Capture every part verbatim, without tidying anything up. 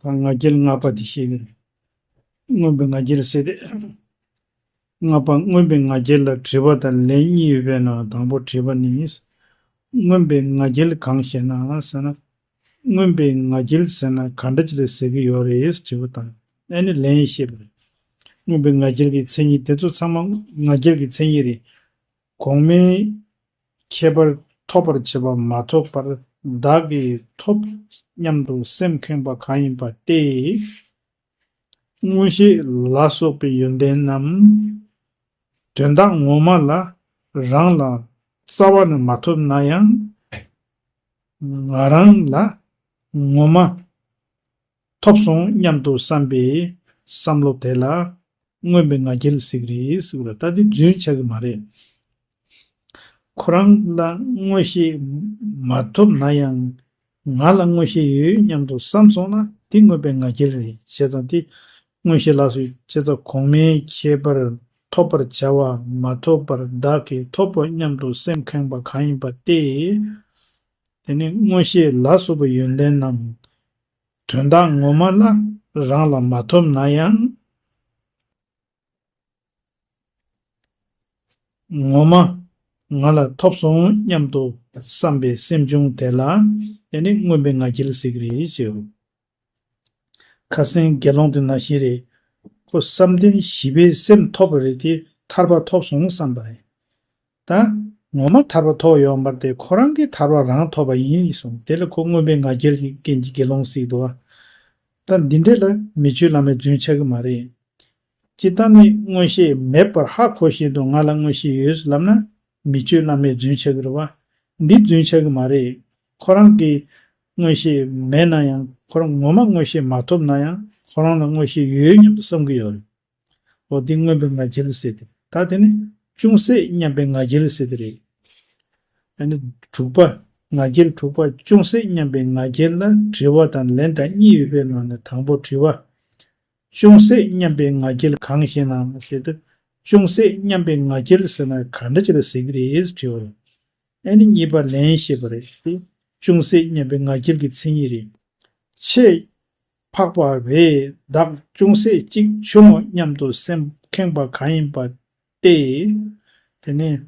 ད་ང་རྒྱལ་ལྔ་པ་དེ་བཤད་ཀྱི་རེད། མངོན་པའི་ང་རྒྱལ་ཟེར་ཏེ། ལྔ་པ། མངོན་པའི་ང་རྒྱལ་ལ་དྲི་བ་དང་ལན་གཉིས་ཡོད་པའི་ནང་དང་པོ་དྲི་བ་ནི། མངོན་པའི་ང་རྒྱལ་གང་ཞེ་ན་ཟེར་ན། མངོན་པའི་ང་རྒྱལ་ཟེར་ན་ག་འདྲ་ཅིག་ལ་ཟེར་གྱི་ཡོད་རེད་དྲི་བ་དང་། ཨ་ནི་ལན་བཤད་པ་རེད། མངོན་པའི་ང་རྒྱལ་གྱི་མཚན་ཉིད་དེ་ཚོ་ཚང་མ་ང་རྒྱལ་གྱི་མཚན་ཉིད་རེད། གོང་མའི་ཁྱད་པར་ཐོབ་པར་བྱེད་པ་མ་ཐོབ་པར་བདག་གིས་ཐོབ་སྙམ་དུ་སེམས་ཁེངས་པ་གང་ཡིན་པ་སྟེ། མངོན་ཤེས་ལ་སོགས་པའི་ཡོན་ཏན་རྣམས། དོན་དག་ངོ་མ་ལ་རང་ལ་རྩ་བ་ནས་མ་ཐོབ་ན་ཡང་། ང་རང་ལ་ངོ་མ་ཐོབ་སོང་སྙམ་དུ་བསམ་པའི་བསམ་བློ་དེ་ལ་མངོན་པའི་ང་རྒྱལ་ཟེར་གྱི་རེད་ཟེར་བ་ལ། ད་དེ་རྫུན་ཆགས་ཀྱི་མ་རེད། ཁོ་རང་ལ་མངོན་ཤེས་མ་ཐོབ་ན་ཡང་ང་ལ་མངོན་ཤེས་ཡོད་སྙམ་དུ་བསམ་སོང་ན་དེ་མངོན་པའི་ང་རྒྱལ་རེད། བྱས་ཙང་དེ་མངོན་ཤེས་ལ་སོགས་བྱས་ཙང་གོང་མའི་ཁྱད་པར་ཐོབ་པར་བྱ་བ་མ་ཐོབ་པར་བདག་གིས་ཐོབ་པོ་སྙམ་དུ་སེམས་ཁེངས་པ་གང་ཡིན་པ་སྟེ། དེ་ནི་མངོན་ཤེས་ལ་སོགས་པའི་ཡོན་ཏན་རྣམས། དོན་དག་ངོ་མ་ལ་རང་ལ་མ་ཐོབ་ན་ཡང་། ངོ་མ་ང་ལ་ཐོབ་སོང་སྙམ་དུ་བསམ་པའི་སེམས་བྱུང་དེ་ལ་དེ་ནི་མངོན་པའི་ང་རྒྱལ་ཟེར་གྱི་རེད་ཞེའོ། ཁ་སང་དགེ་སློང་དེ་ནང་བཞིན་རེད། ཁོ་བསམ་གཏན་བཞི་པའི་སེམས་ཐོབ་པ་རེད་དེ་ཐར་པ་ཐོབ་སོང་བསམ་པ་རེད། ད་ངོ་མ་ཐར་པ་ཐོབ་ཡོང་བར་དེ་ཁོ་རང་གིས་ཐར་པ་རང་ཐོབ་པ་ཡིན་གསུངས། དེ་ལ་ཁོ་མངོན་པའི་ང་རྒྱལ་གྱི་རྐྱེན་གྱིས་དགེ་སློང་ཟེར་གྱི་འདུག་བ། ད་འདི་འདྲ་ལ་མི་ཆོས་བླ་མའི་རྫུན་ཆགས་ཀྱི་མ་རེད། སྤྱིར་བཏང་ནི་མངོན་ཤེས་མེད་པར་ཧ་གོ་བཞིན་དུ་ང་ལ་མངོན་ཤེས་ཡོད་ལབ་ན་མི་ཆོས་བླ་མའི་རྫུན་ཆགས་ཀྱི་རེད་བ། འདི་རྫུན་ཆགས་ཀྱི་མ་རེད། ཁོ་རང་གིས་མངོན་ཤེས་མེད་ན་ཡང་ཁོ་རང་ངོ་མ་མངོན་ཤེས་མ་ཐོབ་ན་ཡང་ཁོ་རང་ལ་མངོན་ཤེས་ཡོད་སྙམ་དུ་བསམ་གྱི་ཡོད་རེད། འོ་འདི་མངོན་པའི་ང་རྒྱལ་ཟེར་ཏེ། ད་དེ་ནི་ཅུང་ཟད་སྙམ་པའི་ང་རྒྱལ་ཟེར་ཏེ་རེད། ཨ་ནི་དྲུག་པ། ང་རྒྱལ་དྲུག་པ། ཅུང་ཟད་སྙམ་པའི་ང་རྒྱལ་ལ་དྲི་བ་དང་ལན་དང་གཉིས་ཡོད་པའི་ནང་ནས་དང་པོ་དྲི་བ། ཅུང་ཟད་སྙམ་པའི་ང་རྒྱལ་གང་ཞེ་ན་ཞེས་ཏེ། ཅུང་ཟད་སྙམ་པའི་ང་རྒྱལ་ཟེར་ན་ག་འདྲ་ཅིག་ལ་ཟེར་གྱི་རེད་དྲི་བ་རེད། ཨ་ནི་གཉིས་པ་ལན་བཤད་པ་རེད། ཅུང་ཟད་སྙམ་པའི་ང་རྒྱལ་གྱི་མཚན་ཉིད་རེད། ཆེས་འཕགས་པ་བས་བདག་ཅུང་ཟད་ཅིག་ཆུང་ངོ་སྙམ་དུ་སེམས་ཁེངས་པ་གང་ཡིན་པ་སྟེ། དེ་ནས་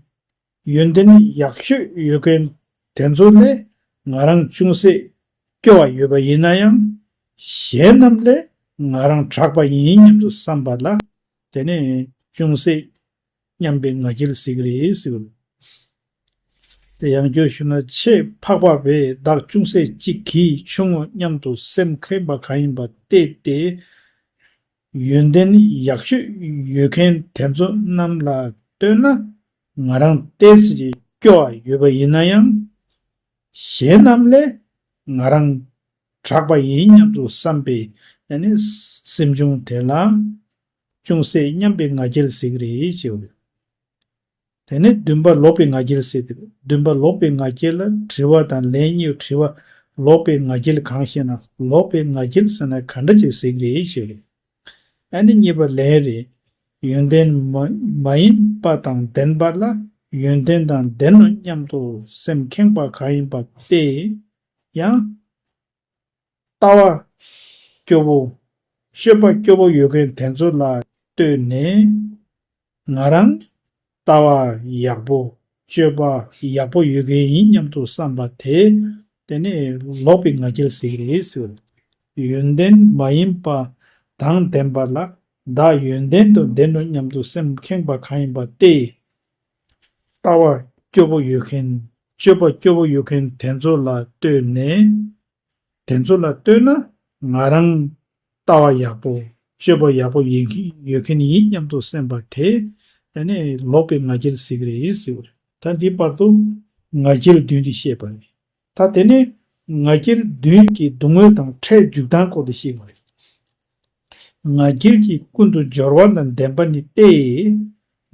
ཡོན་ཏན་ཡག་ཤོས་ཡོད་མཁན་དེ་ཚོ་ལས་ང་རང་ཅུང་ཟད་སྐྱོ་བ་ཡོད་པ་ཡིན་ན་ཡང་། གཞན་རྣམས་ལས་ང་རང་དྲག་པ་ཡིན་སྙམ་དུ་བསམ་པ་ལ་དེ་ནས་ཅུང་ཟད་སྙམ་པའི་ང་རྒྱལ་ཟེར་གྱི་རེད་ཟེར་བ། དེ་ཡང་བསྐྱར་ཞུ་ན། ཆེས་འཕགས་པ་བས་བདག་ཅུང་ཟད་ཅིག་གིས་ཆུང་ངོ་སྙམ་དུ་སེམས་ཁེངས་པ་གང་ཡིན་པ་སྟེ། དེ་ཡོན་ཏན་ཡག་ཤོས་ཡོད་མཁན་དེ་ཚོ་རྣམས་ལ་ལྟོས་ན་ང་རང་ཏོག་ཙམ་ཅིག་སྐྱོ་བ་ཡོད་པ་ཡིན་ན་ཡང་། གཞན་རྣམས་ལས་ང་རང་དྲག་པ་ཡིན་སྙམ་དུ་བསམ་པའི་ཡང་ནི་སེམས་བྱུང་དེ་ལ་ཅུང་ཟད་སྙམ་པའི་ང་རྒྱལ་ཟེར་གྱི་རེད་ཞེས་པ་རེད། དེ་ནས་བདུན་པ་ལོག་པའི་ང་རྒྱལ་ཟེར་ཏེ། བདུན་པ་ལོག་པའི་ང་རྒྱལ་ལ་དྲི་བ་དང་ལན་གཉིས། དྲི་བ། ལོག་པའི་ང་རྒྱལ་གང་ཞེ་ན། ལོག་པའི་ང་རྒྱལ་ཟེར་ན་ག་འདྲ་ཅིག་ཟེར་གྱི་རེད་ཞེས་པ་རེད། ཨ་ནི་གཉིས་པ་ལན་རེད། ཡོན་ཏན་མ་མ་ཡིན་པ་དང་ལྡན་པ་ལ་ཡོན་ཏན་དང་ལྡན་ནོ་སྙམ་དུ་སེམས་ཁེངས་པ་གང་ཡིན་པ་སྟེ། ཡང་ལྟ་བ་སྐྱོ་བོ། སྤྱོད་པ་སྐྱོ་བོ་ཡོད་མཁན་དེ་ཚོ་ལ་ལྟོས་ནས། ང་རང་ལྟ་བ་ཡག་པོ། སྤྱོད་པ་ཡག་པོ་ཡོད་མཁན་ཡིན་སྙམ་དུ་བསམ་པ་དེ། དེ་ནི་ལོག་པའི་ང་རྒྱལ་ཟེར་གྱི་རེད་ཟེར། ཡོན་ཏན་མ་ཡིན་པ་དང་ལྡན་པ་ལ་བདག་ཡོན་ཏན་དུ་ལྡན་ནོ་སྙམ་དུ་སེམས་ཁེངས་པ་གང་ཡིན་པ་སྟེ། ལྟ་བ་སྐྱོ་བོ་ཡོད་མཁན། སྤྱོད་པ་སྐྱོ་བོ་ཡོད་མཁན་དེ་ཚོ་ལ་ལྟོས་ནས། དེ་ཚོ་ལ་ལྟོས་ན་ང་རང་ལྟ་བ་ཡག་པོ། སྤྱོད་པ་ཡག་པོ་ཡིན་གྱི་ཡོད་མཁན་ཡིན་སྙམ་དུ་སེམས་པ་དེ། དེ་ནི་ལོག་པའི་ང་རྒྱལ་ཟེར་གྱི་རེད་ཟེར་བ་རེད། ད་འདིའི་བར་དུ་ང་རྒྱལ་བདུན་དེ་བཤད་པ་རེད། ད་དེ་ནས་ང་རྒྱལ་བདུན་གྱི་སྡུག་བསྔལ་དང་ཕྲད་འཇུག་སྟངས་སྐོར་དེ་བཤད་པ་རེད། ང་རྒྱལ་གྱིས་ཀུན་ཏུ་སྦྱོར་བ་དང་ལྡན་པ་ནི་སྟེ།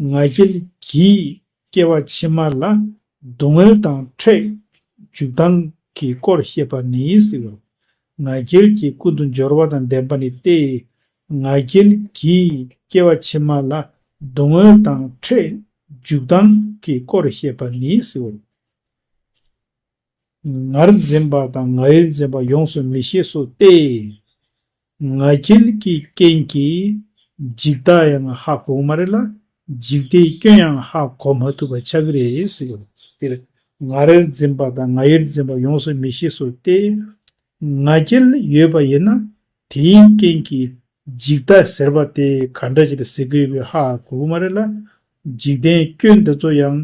ང་རྒྱལ་གྱིས་སྐྱེ་བ་ཕྱི་མ་ལ་སྡུག་བསྔལ་དང་ཕྲད་འཇུག་སྟངས་ཀྱི་སྐོར་བཤད་པ་ནི་ཟེར་བ། ང་རྒྱལ་གྱིས་ཀུན་ཏུ་སྦྱོར་བ་དང་ལྡན་པ་ནི་སྟེ། ང་རྒྱལ་གྱིས་སྐྱེ་བ་ཕྱི་མ་ལ་སྡུག་བསྔལ་དང་ཕྲད་འཇུག་སྟངས་ཀྱི་སྐོར་བཤད་པ་ནི་ཟེར་བ། ངར་འཛིན་པ་དང་ང་ཡིར་འཛིན་པ་ཡོངས་སུ་མི་ཤེས་སོ་སྟེ། ང་རྒྱལ་གྱི་རྐྱེན་གྱིས་འཇིག་ལྟ་ཡང་ཧ་གོ་གི་མ་རེད་ལ། འཇིག་ལྟའི་སྐྱོན་ཡང་ཧ་གོ་མ་ཐུབ་པ་ཆགས་ཀྱི་རེད་ཟེར་གྱི་ཡོད། འདིར་ང་རེར་འཛིན་པ་དང་ང་ཡིར་འཛིན་པ་ཡོངས་སུ་མི་ཤེས་སོ་སྟེ། ང་རྒྱལ་ཡོད་པ་ཡིན་ན་དེའི་རྐྱེན་གྱིས་འཇིག་ལྟ་ཟེར་བ་དེ་ག་འདྲ་ཞིག་ལ་ཟེར་དགོས་པའི་ཧ་གོ་གི་མ་རེད་ལ། འཇིག་རྟེན་སྐྱོན་འདི་ཚོ་ཡང་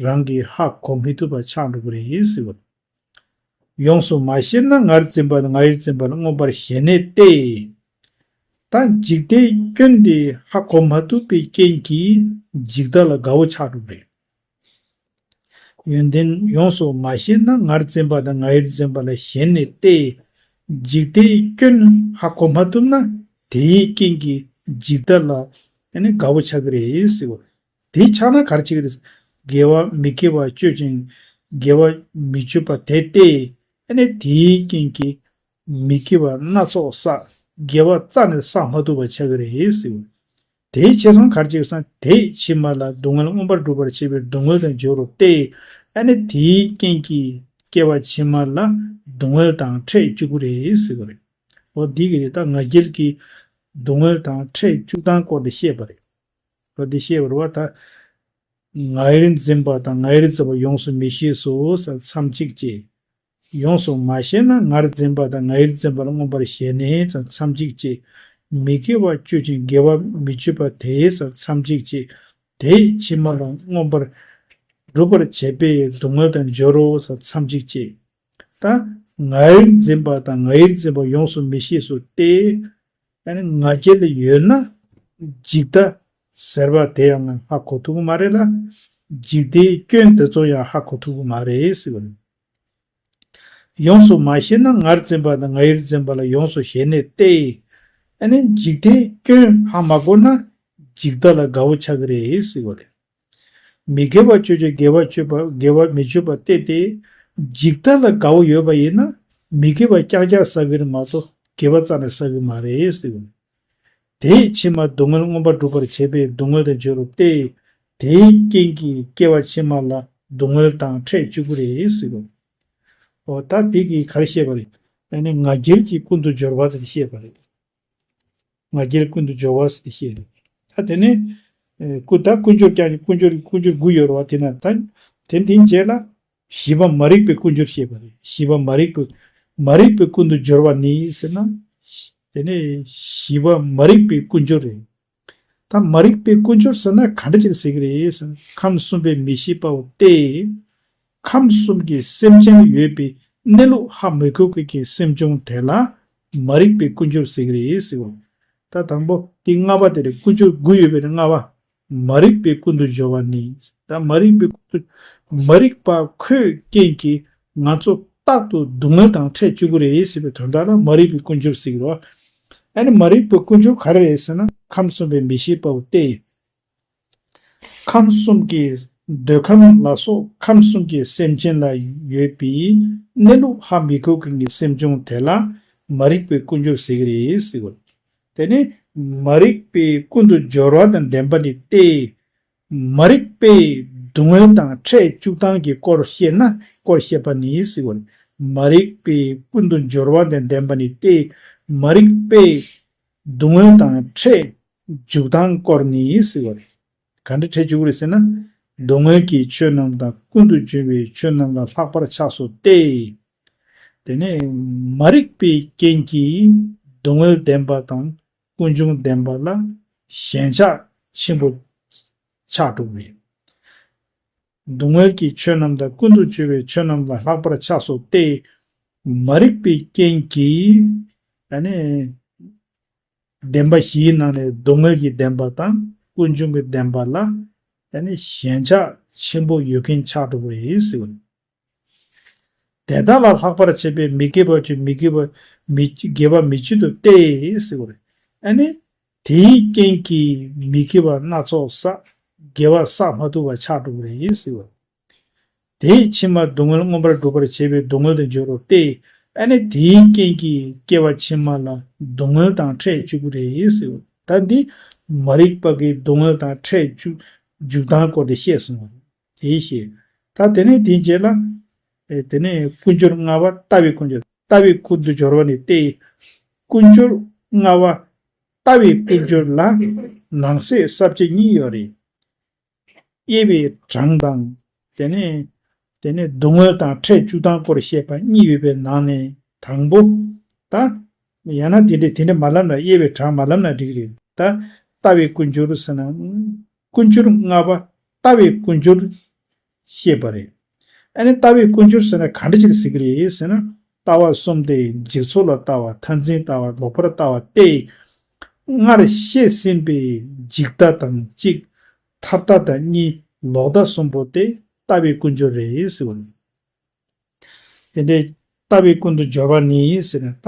རང་གིས་ཧ་གོ་མི་ཐུབ་པ་ཆགས་འགྲོ་གི་རེད་ཟེར་བ། ཡོངས་སུ་མ་ཤེས་ན་ངར་འཛིན་པ་དང་ང་ཡིར་འཛིན་པ་ལ་མངོན་པར་ཞེན་ནས་ཏེ། ད་འཇིག་ལྟའི་སྐྱོན་དེ་ཧ་གོ་མ་ཐུབ་པའི་རྐྱེན་གྱིས་འཇིག་ལྟ་ལ་དགའ་བོ་ཆགས་འགྲོ་གི་རེད། ཡོན་ཏན་ཡོངས་སུ་མ་ཤེས་ན་ངར་འཛིན་པ་དང་ང་ཡིར་འཛིན་པ་ལ་ཞེན་ནས་ཏེ། འཇིག་ལྟའི་སྐྱོན་ཧ་གོ་མ་ཐུབ་ན་དེའི་རྐྱེན་གྱིས་འཇིག་ལྟ་ལ་ཨ་ནི་དགའ་བོ་ཆགས་ཀྱི་རེད་ཟེར་བ། དེ་ཆགས་ན་ག་རེ་བྱེད་ཀྱི་རེད། དགེ་བ་མི་དགེ་བ་སྤྱོད་ཅིང་དགེ་བ་མི་སྤྱོད་པ་དེ་སྟེ། ཨ་ནི་དེའི་རྐྱེན་གྱིས་མི་དགེ་བ་སྣ་ཚོགས་བསགས། དགེ་བ་རྩ་ནས་བསགས་མ་ཐུབ་པ་ཆགས་ཀྱི་རེད་ཟེར་བ། དེའི་ཕྱིར་སོང་གར་ཅིག་སང་དེའི་ཕྱི་མ་ལ་སྡུག་བསྔལ་མངོན་པར་སྒྲུབ་པར་བྱེད་པའི་སྡུག་བསྔལ་དང་སྦྱོར་རོ་སྟེ། ཨ་ནི་དེའི་རྐྱེན་གྱིས་སྐྱེ་བ་ཕྱི་མ་ལ་སྡུག་བསྔལ་དང་འཕྲད་བཅུག་གི་རེད་ཟེར་བ་རེད། འོ་འདི་གི་རེད། ད་ང་རྒྱལ་གྱི་སྡུག་བསྔལ་དང་འཕྲད་བཅུག་སྟངས་སྐོར་དེ་བཤད་པ་རེད། འོ་འདི་བཤད་པ་རེད་བ་ད། ང་ཡིར་འཛིན་པ་དང་ང་ཡིར་འཛིན་པ་ཡོངས་སུ་མི་ཤེས་སོ་ཟེར་མཚམས་གཅིག་བཅད། ཡོངས་སུ་མ་ཤེས་ན་ངར་འཛིན་པ་དང་ང་ཡིར་འཛིན་པ་ལ་མངོན་པར་ཞེན་ནས་ཙམ་མཚམས་གཅིག་བཅད། མི་དགེ་བ་སྤྱོད་ཅིང་དགེ་བ་མི་སྤྱོད་པ་དེས་ཙམ་མཚམས་གཅིག་བཅད། དེའི་ཕྱི་མ་ལ་མངོན་པར་སྒྲུབ་པར་བྱེད་པའི་སྡུག་བསྔལ་དང་སྦྱོར་རོ་ཙམ་མཚམས་གཅིག་བཅད། ད་ང་ཡིར་འཛིན་པ་དང་ང་ཡིར་འཛིན་པ་ཡོངས་སུ་མི་ཤེས་སོ་སྟེ། ཨ་ནི་ང་རྒྱལ་ཡོད་ན་འཇིག་ལྟ་ཟེར་བ་དེ་ཡང་ཧ་གོ་ཐུབ་ཀྱི་མ་རེད་ལ། འཇིག་ལྟའི་སྐྱོན་དེ་ཚོ་ཡང་ཧ་གོ་ཐུབ་ཀྱི་མ་རེད་ཟེར་བ་རེད། ཡོངས་སུ་མ་ཤེས་ན་ངར་འཛིན་པ་དང་ང་ཡིར་འཛིན་པ་ལ་ཡོངས་སུ་ཞེན་ནས་ཏེ། ཨ་ནི་འཇིག་ལྟའི་སྐྱོན་ཧ་མ་གོ་ན་འཇིག་ལྟ་ལ་དགའ་བོ་ཆགས་ཀྱི་རེད་ཟེར་བ་རེད། མི་དགེ་བ་སྤྱོད་ཅིང་དགེ་བ་སྤྱོད་པ་དགེ་བ་མི་སྤྱོད་པ་སྟེ་སྟེ། འཇིག་ལྟ་ལ་དགའ་བོ་ཡོད་པ་ཡིན་ན་མི་དགེ་བ་རྐྱང་རྐྱང་བསགས་ཀྱི་རེད་མ་གཏོགས་དགེ་བ་རྩ་ནས་བསགས་ཀྱི་མ་རེད་ཟེར་བ་རེད། དེའི་ཕྱི་མ་སྡུག་བསྔལ་མངོན་པར་སྒྲུབ་པར་བྱེད་པའི་སྡུག་བསྔལ་དང་སྦྱོར་རོ་སྟེ། དེའི་རྐྱེན་གྱིས་སྐྱེ་བ་ཕྱི་མ་ལ་སྡུག་བསྔལ་དང་འཕྲད་བཅུག་གི་རེད་ཟེར་བ། འོ་ད་དེ་གིས་ག་རེ་བཤད་པ་རེད། ཨ་ནི་ང་རྒྱལ་གྱི་ཀུན་ཏུ་སྦྱོར་བ་ཟེར་བཤད་པ་རེད། ང་རྒྱལ་ཀུན་ཏུ་སྦྱོར་བ་ཟེར་བཤད་རེད། ད་དེ་ནས་ཨེ་ཀུན་ད་ཀུན་སྦྱོར་ཀྱང་ཀུན་སྦྱོར་ཀུན་སྦྱོར་དགུ་ཡོད་རེད་བ། དེ་ན་ད་དེ་དེའི་རྗེས་ལ་བཞི་པ་མ་རིག་པའི་ཀུན་སྦྱོར་བཤད་པ་རེད། བཞི་པ་མ་རིག་པའི་མ་རིག་པའི་ཀུན་ཏུ་སྦྱོར་བ་ནི་ཟེར་ན། དེ་ནས་བཞི་པ་མ་རིག་པའི་ཀུན་སྦྱོར་རེད། ད་མ་རིག་པའི་ཀུན་སྦྱོར་ཟེར་ན་ག་འདྲ་ཅིག་ཟེར་གྱི་རེད་ཟེར་ན། ཁམས་གསུམ་པའི་མི་ཤེས་པའོ་སྟེ། ཁམས་གསུམ་གྱི་སེམས་ཅན་ཡོད་པའི་གནས་ལུགས་ཧ་མི་གོ་མཁན་གྱི་སེམས་བྱུང་དེ་ལ་མ་རིག་པའི་ཀུན་སྦྱོར་ཟེར་གྱི་རེད་ཟེར་བ། ད་དང་པོ་དེ་ལྔ་པ་དེ་རེད། ཀུན་སྦྱོར་དགུ་ཡོད་པའི་ལྔ་པ། མ་རིག་པའི་ཀུན་ཏུ་སྦྱོར་བ་ནི། ད་མ་རིག་པའི་ཀུན་ཏུ་མ་རིག་པ་ཁོའི་རྐྱེན་གྱིས་ང་ཚོ་རྟག་ཏུ་སྡུག་བསྔལ་དང་འཕྲད་བཅུག་གི་རེད་ཟེར་བའི་དོན་དག་ལ་མ་རིག་པའི་ཀུན་སྦྱོར་ཟེར་གྱི་རེད། ཨ་ནི་མ་རིག་པའི་ཀུན་སྦྱོར་ག་རེ་རེད་ཟེར་ན་ཁམས་གསུམ་པའི་མི་ཤེས་པའོ་སྟེ། ཁམས་གསུམ་གྱི་འདོད་ཁམས་ལ་སོགས་ཁམས་གསུམ་གྱི་སེམས་ཅན་ལ་ཡོད་པའི་གནས་ལུགས་ཧ་མི་གོ་མཁན་གྱི་སེམས་བྱུང་དེ་ལ་མ་རིག་པའི་ཀུན་སྦྱོར་ཟེར་གྱི་རེད་ཟེར་བ། དེ་ནི་མ་རིག་པའི་ཀུན་ཏུ་སྦྱོར་བ་དང་ལྡན་པ་ནི་སྟེ། མ་རིག་པས་སྡུག་བསྔལ་དང་འཕྲད་བཅུག་སྟངས་ཀྱི་སྐོར་བཤད་ན་སྐོར་བཤད་པ་ནི་ཟེར་བ་རེད། མ་རིག་པའི་ཀུན་ཏུ་སྦྱོར་བ་དང་ལྡན་པ་ནི་སྟེ། མ་རིག་པས་སྡུག་བསྔལ་དང་འཕྲད་འཇུག་སྟངས་སྐོར་ནི་ཟེར་བ་རེད། ག་འདྲ་འཕྲད་འཇུག་རེད་ཟེར་ན། སྡུག་བསྔལ་གྱི་ཆོས་རྣམས་དང་ཀུན་ཏུ་འབྱུང་བའི་ཆོས་རྣམས་ལ་ལྷག་པར་ཆགས་སོ་སྟེ། དེ་ནས་མ་རིག་པའི་རྐྱེན་གྱིས་སྡུག་བསྔལ་ལྡན་པ་དང་ཀུན་འབྱུང་ལྡན་པ་ལ་ཞེན་ཆགས་ཆེན་པོ་ཆགས་འགྲོ་བས། སྡུག་བསྔལ་གྱི་ཆོས་རྣམས་དང་ཀུན་ཏུ་འབྱུང་བའི་ཆོས་རྣམས་ལ་ལྷག་པར་ཆགས་སོ་སྟེ། མ་རིག་པའི་རྐྱེན་གྱིས་ཨ་ནི་བདེན་པ་བཞིའི་ནང་ནས་སྡུག་བསྔལ་གྱི་བདེན་པ་དང་ཀུན་འབྱུང་གི་བདེན་པ་ལ་ཨ་ནི་ཞེན་ཆགས་ཆེན་པོ་ཡོད་མཁན་ཆགས་འགྲོ་གི་རེད་ཟེར་བ། དེ་དག་ལ་ལྷག་པར་བྱས་པའི་མི་དགེ་བ་བཅུ་མི་དགེ་བ་མི་དགེ་བ་མི་བྱེད་དོ་སྟེ་ཟེར་བ་རེད། ཨ་ནི་དེའི་རྐྱེན་གྱིས་མི་དགེ་བ་སྣ་ཚོགས་བསགས། དགེ་བ་བསགས་མ་ཐུབ་པ་ཆགས་འགྲོ་གི་རེད་ཟེར་བ། དེའི་ཕྱི་མ་སྡུག་བསྔལ་མངོན་པར་སྒྲུབ་པར་བྱེད་པའི་སྡུག་བསྔལ་དུ་འགྱུར་རོ་སྟེ། ཨ་ནི་དེའི་རྐྱེན་གྱིས་སྐྱེ་བ་ཕྱི་མ་ལ་སྡུག་བསྔལ་དང་འཕྲད་བཅུག་གི་རེད་ཟེར་བ། ད་འདི་མ་རིག་པ་གིས་སྡུག་བསྔལ་དང་འཕྲད་བཅུག་འཇུག་སྟངས་སྐོར་དེ་བཤད་སོང་བ་རེད། དེའི་ཞེས། ད་དེ་ནས་དེའི་རྗེས་ལ། ཨེ་དེ་ནས་ཀུན་སྦྱོར་ལྔ་པ་ལྟ་བའི་ཀུན་སྦྱོར། ལྟ་བའི་ཀུན་ཏུ་སྦྱོར་བ་ནི་སྟེ། ཀུན་སྦྱོར་ ལྔ་པ་ལྟ་བའི་ཀུན་སྦྱོར་ལ་ནང་གསེས་ས་བཅད་གཉིས་ཡོད་རེད། དབྱེ་བའི་གྲངས་དང་། དེ་ནས་དེ་ནས་སྡུག་བསྔལ་དང་ཕྲད་བཅུ་དང་སྐོར་བཤད་པ་གཉིས་ཡོད་པའི་ནང་ནས་དང་པོ། ད་ཡང་ན་དེ་འདྲས་དེ་འདྲས་མ་ལབ་ན། དབྱེ་བའི་གྲངས་མ་ལབ་ན་འགྲིག་རེད། ད་ལྟ་བའི་ཀུན་སྦྱོར་ཟེར་ན། ཀུན་སྦྱོར་ལྔ་པ་ལྟ་བའི་ཀུན་སྦྱོར་བཤད་པ་རེད། ཨ་ནི་ལྟ་བའི་ཀུན་སྦྱོར་ཟེར་ན་ག་འདྲ་ཅིག་ལ་ཟེར་གི་རེད་ཟེར་ན། ལྟ་བ་གསུམ་སྟེ། འཇིག་ཚོགས་ལ་ལྟ་བ། མཐར་འཛིན་ལྟ་བ། ལོག་པར་ལྟ་བ་སྟེ། སྔར་བཤད་ཟིན་པའི་འཇིག་ལྟ་དང་གཅིག་མཐར་ལྟ་དང་གཉིས། ལོག་ལྟ་གསུམ་པོ་དེ་ལྟ་བའི་ཀུན་སྦྱོར་རེད་ཟེར་བ་རེད། དེ་འདྲའི་ལྟ་བའི་ཀུན་ཏུ་སྦྱོར་བ་ནི་ཟེར་ན། ད་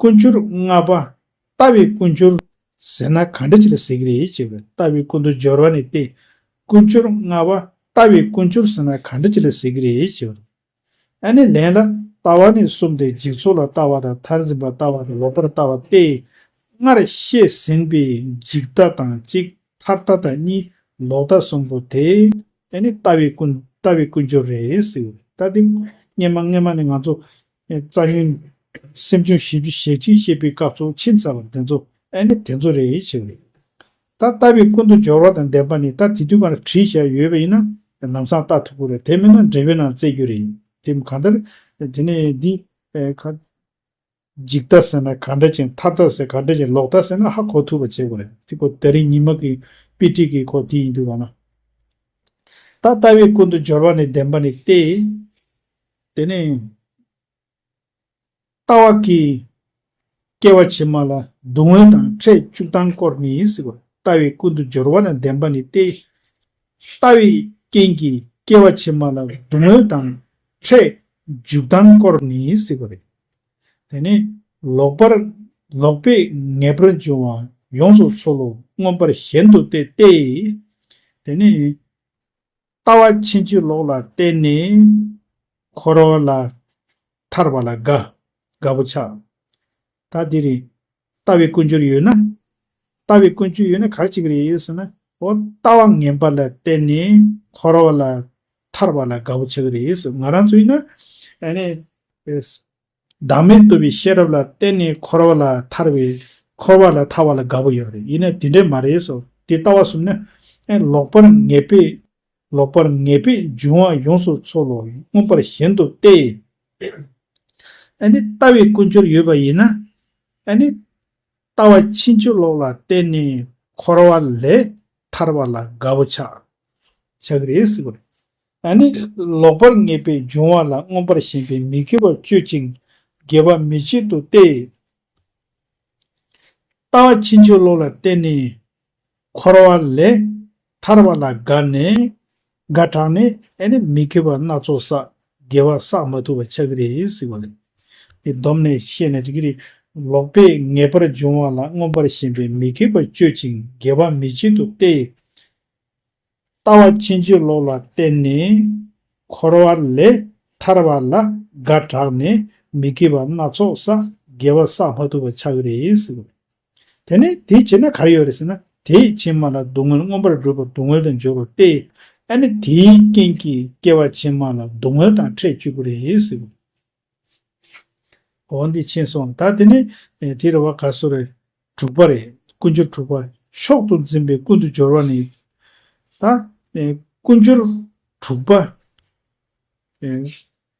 ཀུན་སྦྱོར་ལྔ་པ་ལྟ་བའི་ཀུན་སྦྱོར་ཟེར་ན་ག་འདྲ་ཅིག་ལ་ཟེར་གི་རེད་ཅེས་པས། ལྟ་བའི་ཀུན་ཏུ་སྦྱོར་བ་ནི་སྟེ། ཀུན་སྦྱོར་ལྔ་པ་ལྟ་བའི་ཀུན་སྦྱོར་ཟེར་ན་ག་འདྲ་ཅིག་ལ་ཟེར་གི་རེད་ཅེས་པས། ཨ་ནི་ལན་ལ། ལྟ་བ་ནི་གསུམ་སྟེ། འཇིག་ཚོགས་ལ་ལྟ་བ་དང་། མཐར་འཛིན་པ་ལྟ་བ་དང་། ལོག་པར་ལྟ་བ་སྟེ། སྔར་བཤད་ཟིན་པའི་འཇིག་ལྟ་དང་གཅིག་མཐར་ལྟ་དང་གཉིས། ལོག་ལྟ་གསུམ་པོ་དེ་ཨ་ནི་ལྟ་བའི་ཀུན་ལྟ་བའི་ཀུན་སྦྱོར་རེད་ཟེར་བ་རེད། ད་དེ་སྔོན་མ་སྔོན་མ་ནས་ང་ཚོ་རྩ་རྙིང་སེམས་བྱུང་བཞི་བཅུ་ཞེ་གཅིག་བཤད་པའི་སྐབས་སུ་ཕྱིན་ཚར་བ་རེད། དེ་ཚོ་ཨ་ནི་དེ་ཚོ་རེད་ཟེར་བ་རེད། ད་ལྟ་བའི་ཀུན་ཏུ་སྦྱོར་བ་དང་ལྡན་པ་ནི། ད་དེ་དུས་གང་ལ་བྲིས་བཞག་ཡོད་པ་ཡིན་ན་ལམ་སང་ལྟ་ཐུབ་ཀྱི་རེད། དེ་མིན་ན་འགྲེལ་པའི་ནང་བཙལ་རྒྱུ་རེད། དེ་གང་ལྟར་དེ་ནས་འདི་ཨེ་ཁ་འཇིག་ལྟ་ཟེར་ན་ག་འདྲ་ཅིག་མཐར་ལྟ་ཟེར་ག་འདྲ་ཅིག་ལོག་ལྟ་ཟེར་ན་ཧ་གོ་ཐུབ་པ་བྱེད་དགོས་རེད། དེ་ཁོ་དེ་རིང་ཉི་མ་གི་དཔེ་ཁྲིད་ཀྱི་ཁོ་དེ་ཡིན་དུས་གང་ལ། ད་ལྟ་བའི་ཀུན་ཏུ་སྦྱོར་བ་ནི་ལྡན་པ་ནི་སྟེ། དེ་ནས་ལྟ་བ་གིས་སྐྱེ་བ་ཕྱི་མ་ལ་སྡུག་བསྔལ་དང་ཕྲད་བཅུ་གཏང་སྐོར་ནི་ཟེར་བ། ལྟ་བའི་ཀུན་ཏུ་སྦྱོར་བ་ལ་ལྡན་པ་ནི་སྟེ། ལྟ་བའི་རྐྱེན་གྱིས་སྐྱེ་བ་ཕྱི་མ་ལ་སྡུག་བསྔལ་དང་ཕྲད་བཅུ་གཏང་སྐོར་ནི་ཟེར་བ་རེད། དེ་ནས་ལོག་པར་ལོག་པས་ངེས་པར་འབྱུང་བ་ཡོངས་སུ་ཚོལ་ལོ། མངོན་པར་ཞེན་དུ་སྟེ་སྟེ། དེ་ནས་ལྟ་བ་ཕྱིན་ཅི་ལོག་ལ་བརྟེན་ནས་འཁོར་བ་ལ་ཐར་བ་ལ་དགའ་དགའ་པོ་ཆགས། ད་འདི་རེད། ལྟ་བའི་ཀུན་སྦྱོར་ཡོད་ན། ལྟ་བའི་ཀུན་སྦྱོར་ཡོད་ན་ག་རེ་བྱེད་ཀྱི་རེད་ཟེར་ན། འོ་ལྟ་བ་ངན་པ་ལ་བརྟེན་ནས་འཁོར་བ་ལ་ཐར་བ་ལ་དགའ་པོ་ཆགས་ཀྱི་རེད་ཟེར། ང་རང་ཚོ་ཡིན་ན་ཨ་ནི་བདག་མེད་རྟོགས་པའི་ཤེས་རབ་ལ་བརྟེན་ནས་འཁོར་བ་ལ་ཐར་བའི་འཁོར་བ་ལ་ཐར་བ་ལ་དགའ་པོ་ཡོད་རེད། ཡིན་ན་དེ་འདྲས་མ་རེད་ཟེར། དེ་ལྟ་བ་གསུམ་ནི་ཨ་ལོག་པར་ངེས་པས་ལོག་པར་ངེས་པས་འབྱུང་བ་ཡོངས་སུ་ཚོལ་ལོ། མངོན་པར་ཞེན་དུ་སྟེ། ཨ་ནི་ལྟ་བའི་ཀུན་སྦྱོར་ཡོད་པ་ཡིན་ན། ཨ་ནི་ལྟ་བ་ཕྱིན་ཅི་ལོག་ལ་བརྟེན་ནས་འཁོར་བ་ལས་ཐར་བ་ལ་དགའ་པོ་ཆགས་ཆགས་ཀྱི་རེད་ཟེར་བ་རེད། ཨ་ནི་ལོག་པར་ངེས་པས་འབྱུང་བ་ལ་མངོན་པར་ཞེན་པས་མི་དགེ་བ་སྤྱོད་ཅིང་དགེ་བ་མི་བྱེད་དུ་སྟེ། ལྟ་བ་ཕྱིན་ཅི་ལོག་ལ་བརྟེན་ནས་འཁོར་བ་ལས་ཐར་བ་ལ་དགའ་ནས་དགའ་དྲགས་ནས་ཨ་ནི་མི་དགེ་བ་སྣ་ཚོགས་བསགས། དགེ་བ་བསགས་མ་ཐུབ་པ་ཆགས་ཀྱི་རེད་ཟེར་བ་ལས། དེ་བསྡོམས་ནས་བཤད་ན་འགྲིག་གི་རེད། ལོག་པས་ངེས་པར་འབྱུང་བ་ལ་མངོན་པར་ཞེན་པས་མི་དགེ་བ་སྤྱོད་ཅིང་དགེ་བ་མི་བྱེད་དུ་སྟེ། ལྟ་བ་ཕྱིན་ཅི་ལོག་ལ་བརྟེན་ནས་འཁོར་བ་ལས་ཐར་བ་ལ་དགའ་དྲགས་ནས་མི་དགེ་བ་སྣ་ཚོགས་བསགས། དགེ་བ་བསགས་མ་ཐུབ་པ་ཆགས་ཀྱི་རེད་ཟེར་བ་རེད། དེ་ནས་དེ་བྱས་ན་ག་རེ་ཡོད་རེད་ཟེར་ན། དེས་ཕྱི་མ་ལ་སྡུག་བསྔལ་མངོན་པར་སྒྲུབ་པ་སྡུག་བསྔལ་དུ་འགྱུར་རོ་སྟེ། ཨ་ནི་དེའི་རྐྱེན་གྱིས་སྐྱེ་བ་ཕྱི་མ་ལ་སྡུག་བསྔལ་དང་ཕྲད་བཅུག་གི་རེད་ཟེར་བ། འོ་འདི་ཕྱིན་སོང་། ད་དེ་ནི་ཨེ་དེ་རེད་བ། ག་སོ་རེད། དྲུག་པ་རེད། ཀུན་སྦྱོར་དྲུག་པ། མཆོག་ཏུ་འཛིན་པའི་ཀུན་ཏུ་སྦྱོར་བ་ནི། ད་ཨེ་ཀུན་སྦྱོར་དྲུག་པ། ཨེ་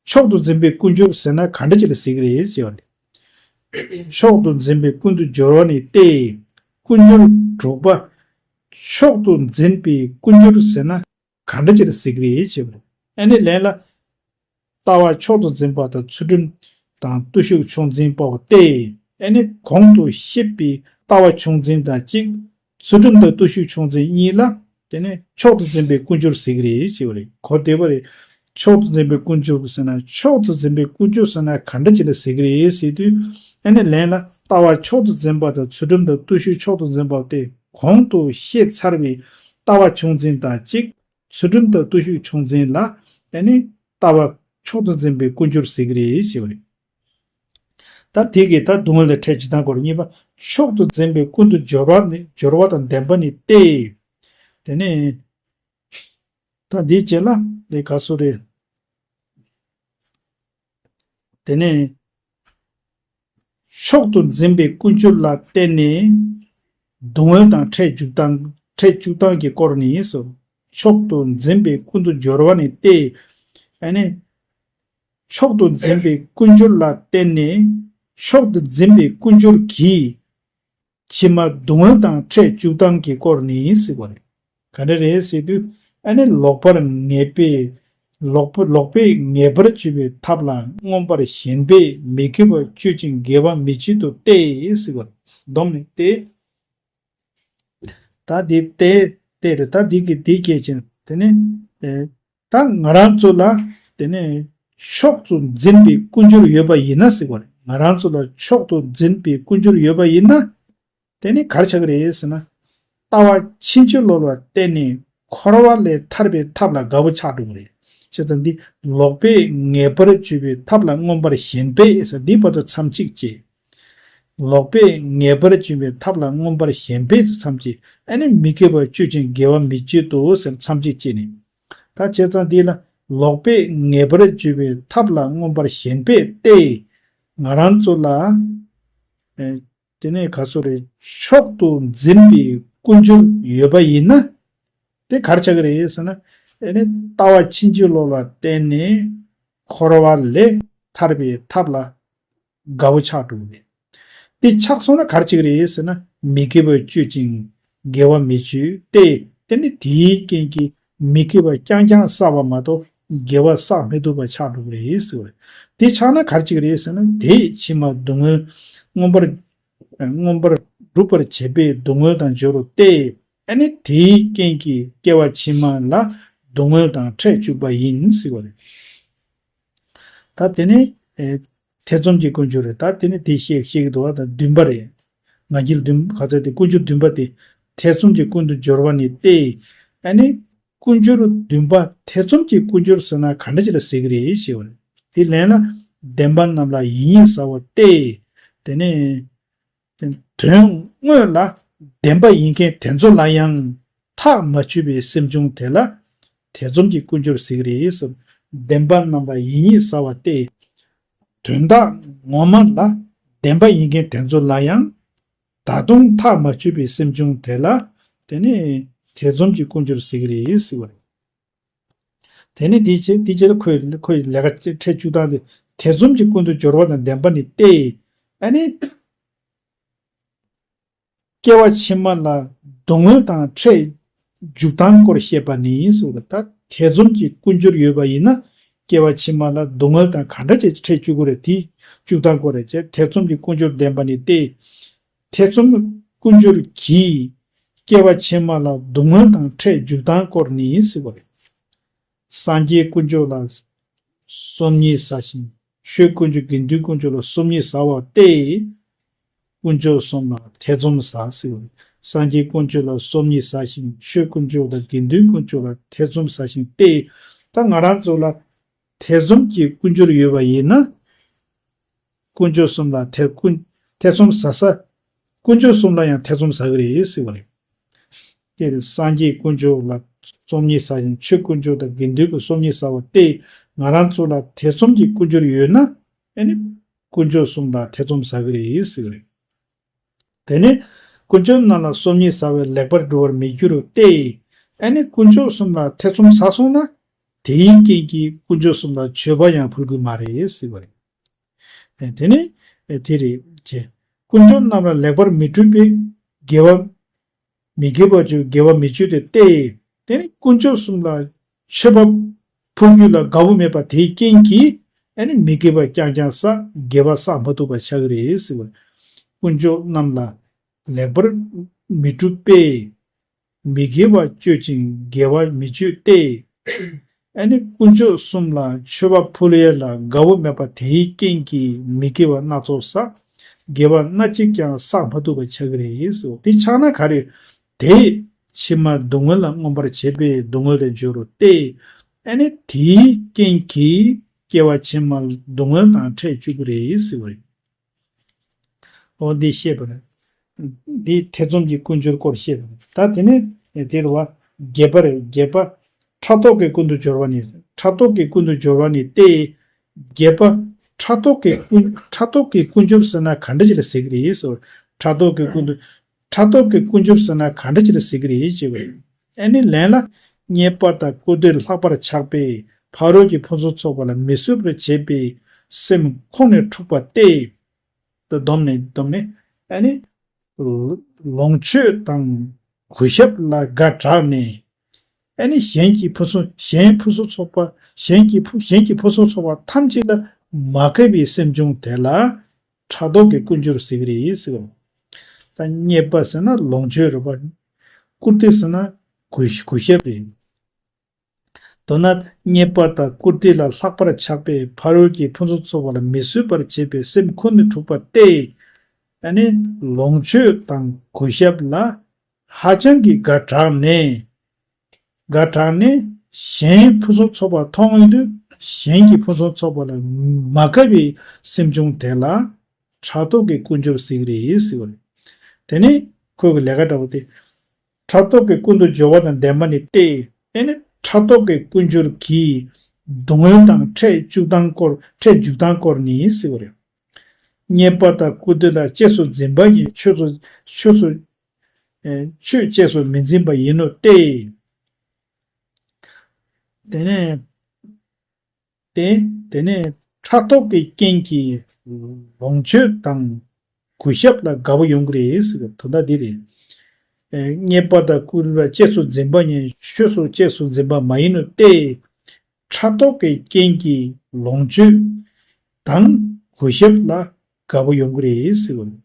མཆོག་ཏུ་འཛིན་པའི་ཀུན་སྦྱོར་ཟེར་ན་ག་འདྲ་ཅིག་ལ་ཟེར་གི་རེད་ཟེར་བ་ནི། མཆོག་ཏུ་འཛིན་པའི་ཀུན་ཏུ་སྦྱོར་བ་ནི་སྟེ། ཀུན་སྦྱོར་དྲུག་པ། མཆོག་ཏུ་འཛིན་པའི་ཀུན་སྦྱོར་ཟེར་ན་ག་འདྲ་ཅིག་ལ་ཟེར་གི་རེད་ཟེར་བ་རེད། ཨ་ནི་ལན་ལ། ལྟ་བ་མཆོག་ཏུ་འཛིན་པ་དང་ཚུལ་ཁྲིམས་དང་བརྟུལ་ཞུགས་མཆོག་འཛིན་པའོ་སྟེ། ཨ་ནི་གོང་དུ་བཤད་པའི་ལྟ་བ་མཆོག་འཛིན་དང་གཅིག་ཚུལ་ཁྲིམས་དང་བརྟུལ་ཞུགས་མཆོག་འཛིན་གཉིས་ལ། དེ་ནས་མཆོག་ཏུ་འཛིན་པའི་ཀུན་སྦྱོར་ཟེར་གི་རེད་ཟེར་བ་རེད། གོ་བདེ་བ་རེད། མཆོག་ཏུ་འཛིན་པའི་ཀུན་སྦྱོར་ཟེར་ན། མཆོག་ཏུ་འཛིན་པའི་ཀུན་སྦྱོར་ཟེར་ན་ག་འདྲ་ཅིག་ལ་ཟེར་གི་རེད་ཟེར་དུས། ཨ་ནི་ལན་ལ། ལྟ་བ་མཆོག་ཏུ་འཛིན་པ་དང་ཚུལ་ཁྲིམས་དང་བརྟུལ་ཞུགས་མཆོག་ཏུ་འཛིན་པ་སྟེ། གོང་དུ་བཤད་ཚར་བའི་ལྟ་བ་མཆོག་འཛིན་དང་གཅིག་ཚུལ་ཁྲིམས་དང་བརྟུལ་ཞུགས་མཆོག་འཛིན་ལ། ཨ་ནི་ལྟ་བ་མཆོག་ཏུ་འཛིན་པའི་ཀུན་སྦྱོར་ཟེར་གི་རེད་ཟེར་བ་རེད། ད་དེ་གིས་ད་སྡུག་བསྔལ་དང་ཕྲད་བཅུ་གཏང་སྐོར་གཉིས་པ། མཆོག་ཏུ་འཛིན་པའི་ཀུན་ཏུ་སྦྱོར་བ་ནི་སྦྱོར་བ་དང་ལྡན་པ་ནི་སྟེ། དེ་ནས་ད་འདིའི་རྗེས་ལ་དེ་ག་སོ་རེད། དེ་ནས་ མཆོག་ཏུ་འཛིན་པའི་ཀུན་སྦྱོར་ལ་བརྟེན་ནས་སྡུག་བསྔལ་དང་འཕྲད་འཇུག་སྟངས་འཕྲད་འཇུག་སྟངས་ཀྱི་སྐོར་ནི་སོ། མཆོག་ཏུ་འཛིན་པའི་ཀུན་ཏུ་སྦྱོར་བ་ནི་སྟེ། ཨ་ནི། མཆོག་ཏུ་འཛིན་པའི་ཀུན་སྦྱོར་ལ་བརྟེན་ནས་མཆོག་ཏུ་འཛིན་པའི་ཀུན་སྦྱོར་གྱིས་ཕྱི་མ་སྡུག་བསྔལ་དང་འཕྲད་འཇུག་སྟངས་ཀྱི་སྐོར་ནི་ཟེར་བ་རེད། ག་འདྲ་རེད་ཟེར་དུས། ཨ་ནི་ལོག་པར་ངེས་པས། ལོག་པ་ལོག་པས་ངེས་པར་གྱུར་པའི་ཐབས་ལ་མངོན་པར་ཞེན་པས་མི་དགེ་བ་སྤྱོད་ཅིང་དགེ་བ་མི་སྤྱོད་དོ་སྟེ་ཟེར་བ། སྡོམ་ནི་སྟེ། ད་འདི་སྟེ་སྟེ་རེད། ད་འདི་གི་འདི་སྐད་ཅིག་དེ་ནི། ཨེ། ད་ང་རང་ཚོ་ལ་དེ་ནས་མཆོག་ཏུ་འཛིན་པའི་ཀུན་སྦྱོར་ཡོད་པ་ཡིན་ན་ཟེར་བ་རེད། ང་རང་ཚོ་ལ་མཆོག་ཏུ་འཛིན་པའི་ཀུན་སྦྱོར་ཡོད་པ་ཡིན་ན། དེ་ནི་ག་རེ་ཆགས་ཀྱི་རེད་ཟེར་ན། ལྟ་བ་ཕྱིན་ཅི་ལོག་ལ་བརྟེན་ནས་འཁོར་བ་ལས་ཐར་པའི་ཐབས་ལ་དགའ་བོ་ཆགས་འགྲོ་གི་རེད། བྱས་ཙང་འདི་ལོག་པས་ངེས་པར་གྱུར་པའི་ཐབས་ལ་མངོན་པར་ཞེན་པས་ཟེར་འདི་བར་དུ་མཚམས་གཅིག་བཅད། ལོག་པས་ངེས་པར་གྱུར་པའི་ཐབས་ལ་མངོན་པར་ཞེན་པས་ཟེར་མཚམས་གཅིག་ཨ་ནི་མི་དགེ་བ་སྤྱོད་ཅིང་དགེ་བ་མི་སྤྱོད་དོ་ཟེར་མཚམས་གཅིག་བཅད་ནས། ད་བྱས་ཙང་འདི་ལ་ལོག་པས་ངེས་པར་གྱུར་པའི་ཐབས་ལ་མངོན་པར་ཞེན་པས་ཏེ། ང་རང་ཚོ་ལ། ཨེ། དེ་ནས་ག་ཚོད་རེད། མཆོག་ཏུ་འཛིན་པའི་ཀུན་སྦྱོར་ཡོད་པ་ཡིན་ན། དེ་ག་རེ་ཆགས་ཀྱི་རེད་ཟེར་ན། ཨེ་ནི་ལྟ་བ་ཕྱིན་ཅི་ལོག་ལ་བརྟེན་ནས་འཁོར་བ་ལས་ཐར་པའི་ཐབས་ལ་དགའ་བོ་ཆགས་འགྲོ་གི་རེད། དེ་ཆགས་སོང་ན་ག་རེ་བྱེད་ཀྱི་རེད་ཟེར་ན། མི་དགེ་བ་སྤྱོད་ཅིང་དགེ་བ་མི་སྤྱོད་དེ། དེ་ནི་དེའི་རྐྱེན་གྱིས་མི་དགེ་བ་རྐྱང་རྐྱང་བསགས་པ་མ་གཏོགས་དགེ་བ་བསགས་མི་ཐུབ་པ་ཆགས་འགྲོ་གི་རེད་ཟེར་བ་རེད། དེ་ཆགས་ན་ག་རེ་བྱེད་ཀྱི་རེད་ཟེར་ན། དེས་ཕྱི་མ་སྡུག་བསྔལ་མངོན་པར་མངོན་པར་སྒྲུབ་པར་བྱེད་པའི་སྡུག་བསྔལ་དང་སྦྱོར་རོ་སྟེ། ཨ་ནི་དེའི་རྐྱེན་གྱིས་སྐྱེ་བ་ཕྱི་མ་ལ་སྡུག་བསྔལ་དང་འཕྲད་བཅུག་པ་ཡིན་ཟེར་བ་རེད། ད་དེ་ནི། ཨེ། ཐེ་ཚོམ་གྱི་ཀུན་སྦྱོར་རེད། ད་དེ་ནི་དེ་བཤད་བཤད་ཀྱི་འདུག་བ། ད་བདུན་པ་རེད། ང་རྒྱལ་བདུན་ག་ཚད་དེ་ཀུན་སྦྱོར་བདུན་པ་དེ། ཐེ་ཚོམ་གྱི་ཀུན་ཏུ་སྦྱོར་བ་ནི་སྟེ། ཨ་ནི། ཀུན་སྦྱོར་བདུན་པ་ཐེ་ཚོམ་གྱི་ཀུན་སྦྱོར་ཟེར་ན་ག་འདྲ་ཅིག་ལ་ཟེར་གྱི་རེད་ཞེས་པ་རེད། དེ་ལན་ལ། བདེན་པ་རྣམས་ལ་ཡིད་གཉིས་ཟ་བ་སྟེ། དེ་ནས། དོན་དངོས་ལ་བདེན་པ་ཡིན་མཁན་དེ་ཚོ་ལ་ཡང་ཐག་མ་ཆོད་པའི་སེམས་བྱུང་དེ་ལ་ཐེ་ཚོམ་གྱི་ཀུན་སྦྱོར་ཟེར་གྱི་རེད་ཟེར། བདེན་པ་རྣམས་ལ་ཡིད་གཉིས་ཟ་བ་སྟེ། དོན་དག་ངོ་མ་ལ་བདེན་པ་ཡིན་མཁན་དེ་ཚོ་ལ་ཡང་ད་དུང་ཐག་མ་ཆོད་པའི་སེམས་བྱུང་དེ་ལ་དེ་ནི་ཐེ་ཚོམ་གྱི་ཀུན་སྦྱོར་ཟེར་གྱི་རེད་ཟེར་བ་རེད། དེ་ནི་དེའི་ཕྱིར་དེའི་ཕྱིར་ཁོས་ཁོའི་ལས་ཀ་འཕྲད་བཅུག་སྟངས་དེ། ཐེ་ཚོམ་གྱི་ཀུན་ཏུ་སྦྱོར་བ་དང་ལྡན་པ་ནི་སྟེ། ཨ་ནི། སྐྱེ་བ་ཕྱི་མ་ལ་སྡུག་བསྔལ་དང་འཕྲད་འཇུག་སྟངས་སྐོར་བཤད་པ་ནི་ཟེར་བ། ད་ཐེ་ཚོམ་གྱི་ཀུན་སྦྱོར་ཡོད་པ་ཡིན་ན། སྐྱེ་བ་ཕྱི་མ་ལ་སྡུག་བསྔལ་དང་ག་འདྲ་བྱས་འཕྲད་བཅུག་གི་རེད། དེའི་འཇུག་སྟངས་སྐོར་རེད་ཅེས། ཐེ་ཚོམ་གྱི་ཀུན་སྦྱོར་ལྡན་པ་ནི་སྟེ། ཐེ་ཚོམ་ཀུན་སྦྱོར་གྱིས་སྐྱེ་བ་ཕྱི་མ་ལ་སྡུག་བསྔལ་དང་འཕྲད་འཇུག་སྟངས་སྐོར་ནི་ཟེར་བ་རེད། སངས་རྒྱས་དཀོན་མཆོག་ལ་སོམ་ཉི་ཟ་ཞིང་། ཆོས་དཀོན་མཆོག་དགེ་འདུན་དཀོན་མཆོག་ལ་སོམ་ཉི་ཟ་བ་སྟེ། དཀོན་མཆོག་གསུམ་ལ་ཐེ་ཚོམ་ཟ་ཟེར་བ་རེད། སངས་རྒྱས་དཀོན་མཆོག་ལ་སོམ་ཉི་ཟ་ཞིང་། ཆོས་དཀོན་མཆོག་དང་དགེ་འདུན་དཀོན་མཆོག་ལ་ཐེ་ཚོམ་ཟ་ཞིང་སྟེ། ད་ང་རང་ཚོ་ལ་ཐེ་ཚོམ་གྱི་ཀུན་སྦྱོར་ཡོད་པ་ཡིན་ན། དཀོན་མཆོག་གསུམ་ལ་ཐེ་ཀུན་ཐེ་ཚོམ་ཟ་ས། དཀོན་མཆོག་གསུམ་ལ་ཡང་ཐེ་ཚོམ་ཟ་གི་རེད་ཟེར་བ་རེད། དེ་ནི་སངས་རྒྱས་དཀོན་མཆོག་ལ་སོམ་ཉི་ཟ་ཞིང་། ཆོས་དཀོན་མཆོག་དང་དགེ་འདུན་གྱི་སོམ་ཉི་ཟ་བ་སྟེ། ང་རང་ཚོ་ལ་ཐེ་ཚོམ་གྱི་ཀུན་སྦྱོར་ཡོད་ན། ཨ་ནི་དཀོན་མཆོག་གསུམ་ལ་ཐེ་ཚོམ་ཟ་གི་རེད་ཟེར་བ་རེད། དེ་ནས་དཀོན་མཆོག་རྣམས་ལ་སོམ་ཉི་ཟ་བས་ལེགས་པར་གྲོལ་བར་མི་འགྱུར་ཏེ། ཨ་ནི་དཀོན་མཆོག་གསུམ་ལ་ཐེ་ཚོམ་ཟ་སོང་ན། དེའི་རྐྱེན་གྱིས་དཀོན་མཆོག་གསུམ་ལ་མཆོད་པ་ཡང་ཕུལ་དགོས་མ་རེད་ཟེར་བ་རེད། ཨེ། དེ་ནི། ཨེ། དེ་རེད་ཅེས། དཀོན་མཆོག་རྣམས་ལ་ལེགས་པར་མི་གྲོལ་བས་དགེ་བ། མི་དགེ་བ་བཅུ་དགེ་བ་མི་སྤྱོད་དེ་སྟེ། དེ་ནི་དཀོན་མཆོག་གསུམ་ལ་མཆོད་པ་ཕུལ་རྒྱུ་ལ་དགའ་བོ་མེད་པ་དེའི་རྐྱེན་གྱིས། ཨ་ནི་མི་དགེ་བ་རྐྱང་རྐྱང་བསགས། དགེ་བ་བསགས་མ་ཐུབ་པ་ཆགས་ཀྱི་རེད་ཟེར་བ། དཀོན་མཆོག་རྣམས་ལ་ལེགས་པར་མི་གྲུབ་པས། མི་དགེ་བ་སྤྱོད་ཅིང་དགེ་བ་མི་སྤྱོད་དེ། ཨ་ནི་དཀོན་མཆོག་གསུམ་ལ་མཆོད་པ་ཕུལ་ཡས་ལ་དགའ་བོ་མེད་པ་དེའི་རྐྱེན་གྱིས་མི་དགེ་བ་སྣ་ཚོགས་བསགས། དགེ་བ་སྣ་གཅིག་ཀྱང་བསགས་མ་ཐུབ་པ་ཆགས་ཀྱི་རེད་ཟེར། དེ་ཆགས་ན་ག་རེ། དེས་ཕྱི་མ་སྡུག་བསྔལ་ལ་མངོན་པར་བྱེད་པས་སྡུག་བསྔལ་དུ་འགྱུར་རོ་སྟེ། ཨ་ནི་དེའི་རྐྱེན་གྱིས་སྐྱེ་བ་ཕྱི་མ་ལ་སྡུག་བསྔལ་དང་འཕྲད་བཅུག་གི་རེད་ཟེར་བ་རེད། འོ་འདི་བཤད་པ་རེད། འདི་ཐེ་ཚོམ་གྱི་ཀུན་སྦྱོར་སྐོར་བཤད་པ་རེད། ད་དེ་ནས་དེ་རུ་བ་བརྒྱད་པ་རེད། བརྒྱད་པ། ཕྲག་དོག་གི་ཀུན་ཏུ་སྦྱོར་བ་ནི། ཕྲག་དོག་གི་ཀུན་ཏུ་སྦྱོར་བ་ནི་སྟེ། བརྒྱད་པ། ཕྲག་དོག་གི་ཀུན་ཕྲག་དོག་གི་ཀུན་སྦྱོར་ཟེར་ན་ག་འདྲ་ཅིག་ལ་ཟེར་གི་རེད་ཟེར་བ། ཕྲག་དོག་གི་ཀུན་ཏུ་ཕྲག་དོག་གི་ཀུན་སྦྱོར་ཟེར་ན་ག་འདྲ་ཅིག་ལ་ཟེར་གི་རེད་ཅེས་པ་རེད། ཨ་ནི་ལན་ལ། རྙེད་པ་དང་བཀུར་སྟི་ལ་ལྷག་པར་ཆགས་པས་ཕ་རོལ་གྱི་ཕུན་སུམ་ཚོགས་པ་ལ་མི་བཟོད་པར་བྱེད་པའི་སེམས་ཁོང་ནས་འཁྲུགས་པ་སྟེ། ད་བསྡོམས་ནས་བསྡོམས་ནས་ཨ་ནི། ལོངས་སྤྱོད་དང་གུས་ཞབས་ལ་དགའ་དྲགས་ནས། ཨ་ནི་གཞན་གྱི་ཕུན་སུམ་གཞན་ཕུན་སུམ་ཚོགས་པ་གཞན་གྱི་ཕུ་གཞན་གྱི་ཕུན་སུམ་ཚོགས་པ་ཐམས་ཅད་ལ་མ་དགའ་བའི་སེམས་བྱུང་དེ་ལ་ཕྲག་དོག་གི་ཀུན་སྦྱོར་ཟེར་གི་རེད་ཟེར་བ། ད་རྙེད་པ་ཟེར་ན་ལོངས་སྤྱོད་རེད་པ། བཀུར་སྟི་ཟེར་ན་གུས་གུས་ཞབས་རེད། མདོར་ན་རྙེད་པ་དང་བཀུར་སྟི་ལ་ལྷག་པར་ཆགས་པས་ཕ་རོལ་གྱི་ཕུན་སུམ་ཚོགས་པ་ལ་མི་བཟོད་པར་བྱེད་པའི་སེམས་ཁོང་ནས་འཁྲུགས་པ་སྟེ། ཨ་ནི་ལོངས་སྤྱོད་དང་གུས་ཞབས་ལ་ཧ་ཅང་གི་དགའ་དྲགས་ནས། དགའ་དྲགས་ནས་གཞན་ཕུན་སུམ་ཚོགས་པ་མཐོང་ཡོང་དུས་གཞན་གྱི་ཕུན་སུམ་ཚོགས་པ་ལ་མ་དགའ་བའི་སེམས་བྱུང་དེ་ལ་ཕྲག་དོག་གི་ཀུན་སྦྱོར་ཟེར་གི་རེད་ཟེར་བ་རེད། དེ་ནི་ཁོའི་ལས་ཀ་འདྲ་བོ་དེ། ཕྲག་དོག་གི་ཀུན་ཏུ་སྦྱོར་བ་དང་ལྡན་པ་ནི་སྟེ། ཨེ་ནི་ཕྲག་དོག་གི་ཀུན་སྦྱོར་གྱིས་སྡུག་བསྔལ་དང་ཕྲད་འཇུག་སྟངས་སྐོར་ཕྲད་འཇུག་སྟངས་སྐོར་ནི་ཟེར་བ་རེད། རྙེད་པ་དང་བཀུར་སྟི་ལ་གཅེས་སུ་འཛིན་པ་ཡིན་ཆོས་སུ་ཆོས་སུ་ཨེ་ཆོས་གཅེས་སུ་མི་འཛིན་པ་ཡིན་ནོ་སྟེ། དེ་ནས། ཏེ། དེ་ནས་ཕྲག་དོག་གི་རྐྱེན་གྱིས་ལོངས་སྤྱོད་དང་གུས་ཞབས་ལ་དགའ་པོ་ཡོང་གི་རེད་ཟེར་བའི་དོན་དག་འདི་རེད། ཨེ་རྙེད་པ་དང་བཀུར་སྟི་ལ་གཅེས་སུ་འཛིན་པ་ཡིན་ཆོས་སུ་གཅེས་སུ་འཛིན་པ་མ་ཡིན་ནོ་སྟེ། ཕྲག་དོག་གི་རྐྱེན་གྱིས་ལོངས་སྤྱོད་དང་གུས་ཞབས་ལ་དགའ་པོ་ཡོང་གི་རེད་ཟེར་བ་རེད།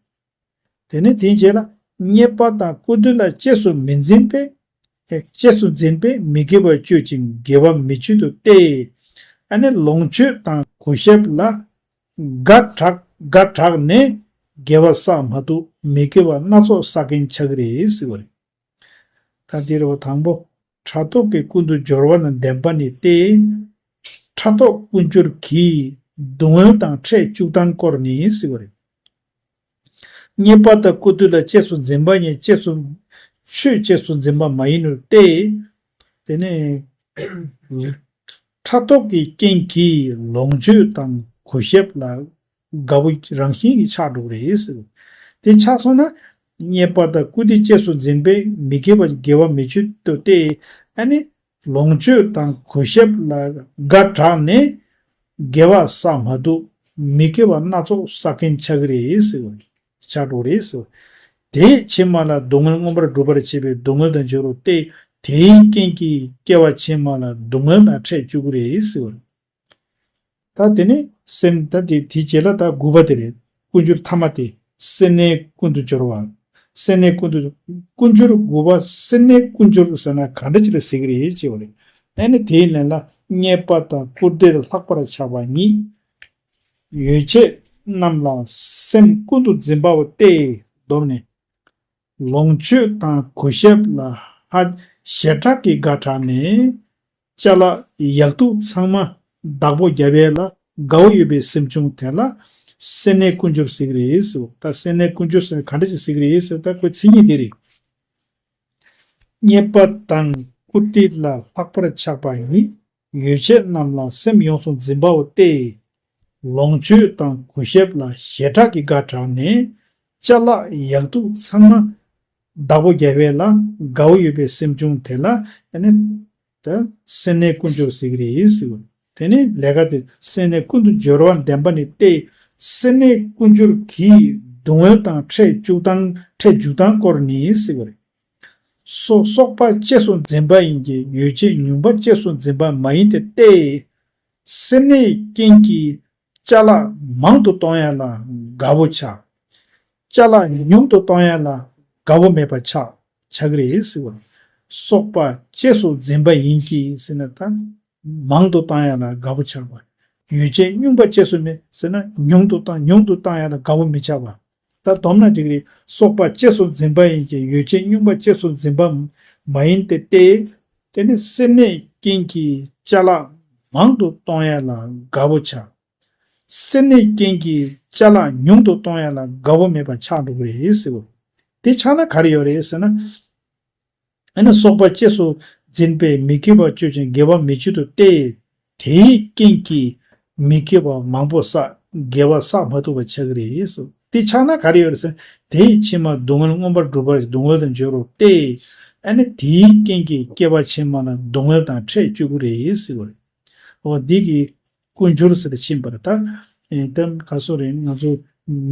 དེ་ནས་དེའི་རྗེས་ལ་རྙེད་པ་དང་བཀུར་སྟི་ལ་གཅེས་སུ་མི་འཛིན་པས། ཨེ་གཅེས་སུ་འཛིན་པས་མི་དགེ་བ་སྤྱོད་ཅིང་དགེ་བ་མི་སྤྱོད་དོ་སྟེ། ཨ་ནི་ལོངས་སྤྱོད་དང་གུས་ཞབས་ལ་དགའ་དྲགས་དགའ་དྲགས་ནས་དགེ་བ་བསགས་མ་ཐུབ་མི་དགེ་བ་སྣ་ཚོགས་བསགས་མཁན་ཆགས་ཀྱི་རེད་ཟེར་བ་རེད། ད་འདི་རེད་བ། དང་པོ། ཕྲག་དོག་གི་ཀུན་ཏུ་སྦྱོར་བ་ན་ལྡན་པ་ནི་སྟེ། ཕྲག་དོག་ཀུན་སྦྱོར་གྱིས་སྡུག་བསྔལ་དང་ཕྲད་བཅུག་སྟངས་སྐོར་ནི་ཟེར་བ་རེད། རྙེད་པ་དང་བཀུར་སྟི་ལ་གཅེས་སུ་འཛིན་པ་ཡིན་གཅེས་སུ་ཆོས་གཅེས་སུ་འཛིན་པ་མ་ཡིན་ནོ་སྟེ། དེ་ནས་ཕྲག་དོག་གི་རྐྱེན་གྱིས་ལོངས་སྤྱོད་དང་གུས་ཞབས་ལ་དགའ་པོ་རང་བཞིན་གྱིས་ཆགས་འགྲོ་གི་རེད་ཟེར། དེ་ཆགས་སོང་ན་རྙེད་པ་དང་བཀུར་སྟི་གཅེས་སུ་འཛིན་པས་མི་དགེ་བ་དགེ་བ་མི་སྤྱོད་དོ་སྟེ། ཨ་ནི་ལོངས་སྤྱོད་དང་གུས་ཞབས་ལ་དགའ་དྲགས་ནས་དགེ་བ་བསགས་མ་ཐུབ་མི་དགེ་བ་སྣ་ཚོགས་བསགས་མཁན་ཆགས་ཀྱི་རེད་ཟེར་བ་རེད། ཆགས་འགྲོ་རེད་ཟེར་བ། དེས་ཕྱི་མ་ལ་སྡུག་བསྔལ་མངོན་པར་སྒྲུབ་པར་བྱེད་པའི་སྡུག་བསྔལ་དང་འབྱོར་རོ་སྟེ། དེའི་རྐྱེན་གྱིས་སྐྱེ་བ་ཕྱི་མ་ལ་སྡུག་བསྔལ་དང་འཕྲད་བཅུག་གི་རེད་ཟེར་བ་རེད། ད་དེ་ནི་སེམས་ད་དེ་དེའི་རྗེས་ལ་ད་དགུ་པ་དེ་རེད། ཀུན་སྦྱོར་ཐ་མ་དེ། སེར་སྣའི་ཀུན་ཏུ་སྦྱོར་བ། སེར་སྣའི་ཀུན་ཏུ་ཀུན་སྦྱོར་དགུ་པ་སེར་སྣའི་ཀུན་སྦྱོར་ཟེར་ན་ག་འདྲ་ཅིག་ལ་ཟེར་གི་རེད་ཅེས་པ་རེད། ཨ་ནི་དེའི་ལན་ལ་རྙེད་པ་དང་བཀུར་སྟིར་ལྷག་པར་ཆགས་པ་ཉིད། ཡོ་བྱད་རྣམས་ལ་སེམས་ཀུན་ཏུ་འཛིན་པའོ་སྟེ། བསྡོམས་ནས། ལོངས་སྤྱོད་དང་གུས་ཞབས་ལ་ཧ་ཞེ་དྲག་གི་དགའ་དྲགས་ནས། ཅ་ལག་ཡག་སྡུག་ཚང་མ་བདག་པོ་རྒྱབ་ཡས་ལ་དགའ་བོ་ཡོད་པའི་སེམས་བྱུང་དེ་ལ་སེར་སྣའི་ཀུན་སྦྱོར་ཟེར་གི་རེད་ཟེར། ད་སེར་སྣའི་ཀུན་སྦྱོར་ཟེར་ན་ག་འདྲ་ཞིག་ཟེར་གི་རེད་ཟེར། ད་ཁོའི་མཚན་ཉིད་དེ་རེད། རྙེད་པ་དང་བཀུར་སྟི་ལ་ལྷག་པར་ཆགས་པ་ཉིད། ཡོ་བྱད་རྣམས་ལ་སེམས་ཡོངས་སུ་འཛིན་པའོ་སྟེ། ལོངས་སྤྱོད་དང་གུས་ཞབས་ལ་ཞེ་དྲག་གི་དགའ་དྲགས་ནས། ཅ་ལག་ཡག་སྡུག་ཚང་མ་བདག་པོ་རྒྱབ་ཡས་ལ་དགའ་བོ་ཡོད་པའི་སེམས་བྱུང་དེ་ལ་ཨ་ནི་ད་སེར་སྣའི་ཀུན་སྦྱོར་ཟེར་གི་རེད་ཟེར་བ། དེ་ནི་ལས་ཀ་དེ་སེར་སྣའི་ཀུན་ཏུ་སྦྱོར་བ་ལྡན་པ་ནི་སྟེ། སེར་སྣའི་ཀུན་སྦྱོར་གྱིས་སྡུག་བསྔལ་དང་འཕྲད་བཅུག་སྟངས་འཕྲད་འཇུག་སྟངས་སྐོར་ནི་ཟེར་བ་རེད། སོ་སོགས་པ་གཅེས་སུ་འཛིན་པ་ཡིན་གྱི་ཡོ་བྱད་ཉུང་པ་གཅེས་སུ་འཛིན་པ་མ་ཡིན་ཏེ་སྟེ། སེར་སྣའི་རྐྱེན་གྱིས་ཅ་ལག་མང་དུ་གཏོང་ཡ་ལ་དགའ་བོ་ཆགས། ཅ་ལག་ཉུང་དུ་གཏོང་ཡ་ལ་དགའ་བོ་མེད་པ་ཆགས་ཆགས་ཀྱི་རེད་ཟེར་བ། སོགས་པ་གཅེས་སུ་འཛིན་པ་ཡིན་གྱི་ཟེར་ན་ད། མང་དུ་བཏང་ཡ་ལ་དགའ་པོ་ཆགས་པ། ཡོ་བྱད་རྙིང་པ་གཅེས་སུ་མེད་ཟེར་ན་ཉུང་དུ་བཏང་ཉུང་དུ་བཏང་ཡ་ལ་དགའ་པོ་མི་ཆགས་པ། ད་སྡོམ་ན་འགྲིག་རེད། སོགས་པ་གཅེས་སུ་འཛིན་པ་ཡིན་གྱི་ཡོ་བྱད་རྙིང་པ་གཅེས་སུ་འཛིན་པ་མ་ཡིན་ཏེ་སྟེ། དེ་ནི་སེར་སྣའི་རྐྱེན་གྱིས་ཅ་ལག་མང་དུ་གཏོང་ཡ་ལ་དགའ་པོ་ཆགས། སེར་སྣའི་རྐྱེན་གྱིས་ཅ་ལག་ཉུང་དུ་གཏོང་ཡ་ལ་དགའ་པོ་མེད་པ་ཆགས་འགྲོ་གི་རེད་ཟེར་བ། དེ་ཆགས་ན་ག་རེ་ཡོད་རེད་ཟེར་ན། ཨ་ནི་སོགས་པ་གཅེས་སུ་འཛིན་པས་མི་དགེ་བ་སྤྱོད་ཅིང་དགེ་བ་མི་སྤྱོད་དོ་སྟེ། དེའི་རྐྱེན་གྱིས་མི་དགེ་བ་མང་པོ་བསགས་ དགེ་བ་བསགས་མ་ཐུབ་པ་ཆགས་ཀྱི་རེད་ཟེར། དེ་ཆགས་ན་ག་རེ་ཡོད་རེད་ཟེར། དེའི་ཕྱི་མ་སྡུག་བསྔལ་མངོན་པར་སྒྲུབ་པར་སྡུག་བསྔལ་དུ་འགྱུར་རོ་སྟེ། ཨ་ནི་དེའི་རྐྱེན་གྱིས་སྐྱེ་བ་ཕྱི་མ་ལ་སྡུག་བསྔལ་དང་ཕྲད་བཅུག་གི་རེད་ཟེར་བ་རེད། འོ་འདི་གི་ཀུན་སྦྱོར་ཟེར་ཏེ་ཕྱིན་པ་རེད་ད། ཨེ་ད་ག་སོ་རེད། ང་ཚོ་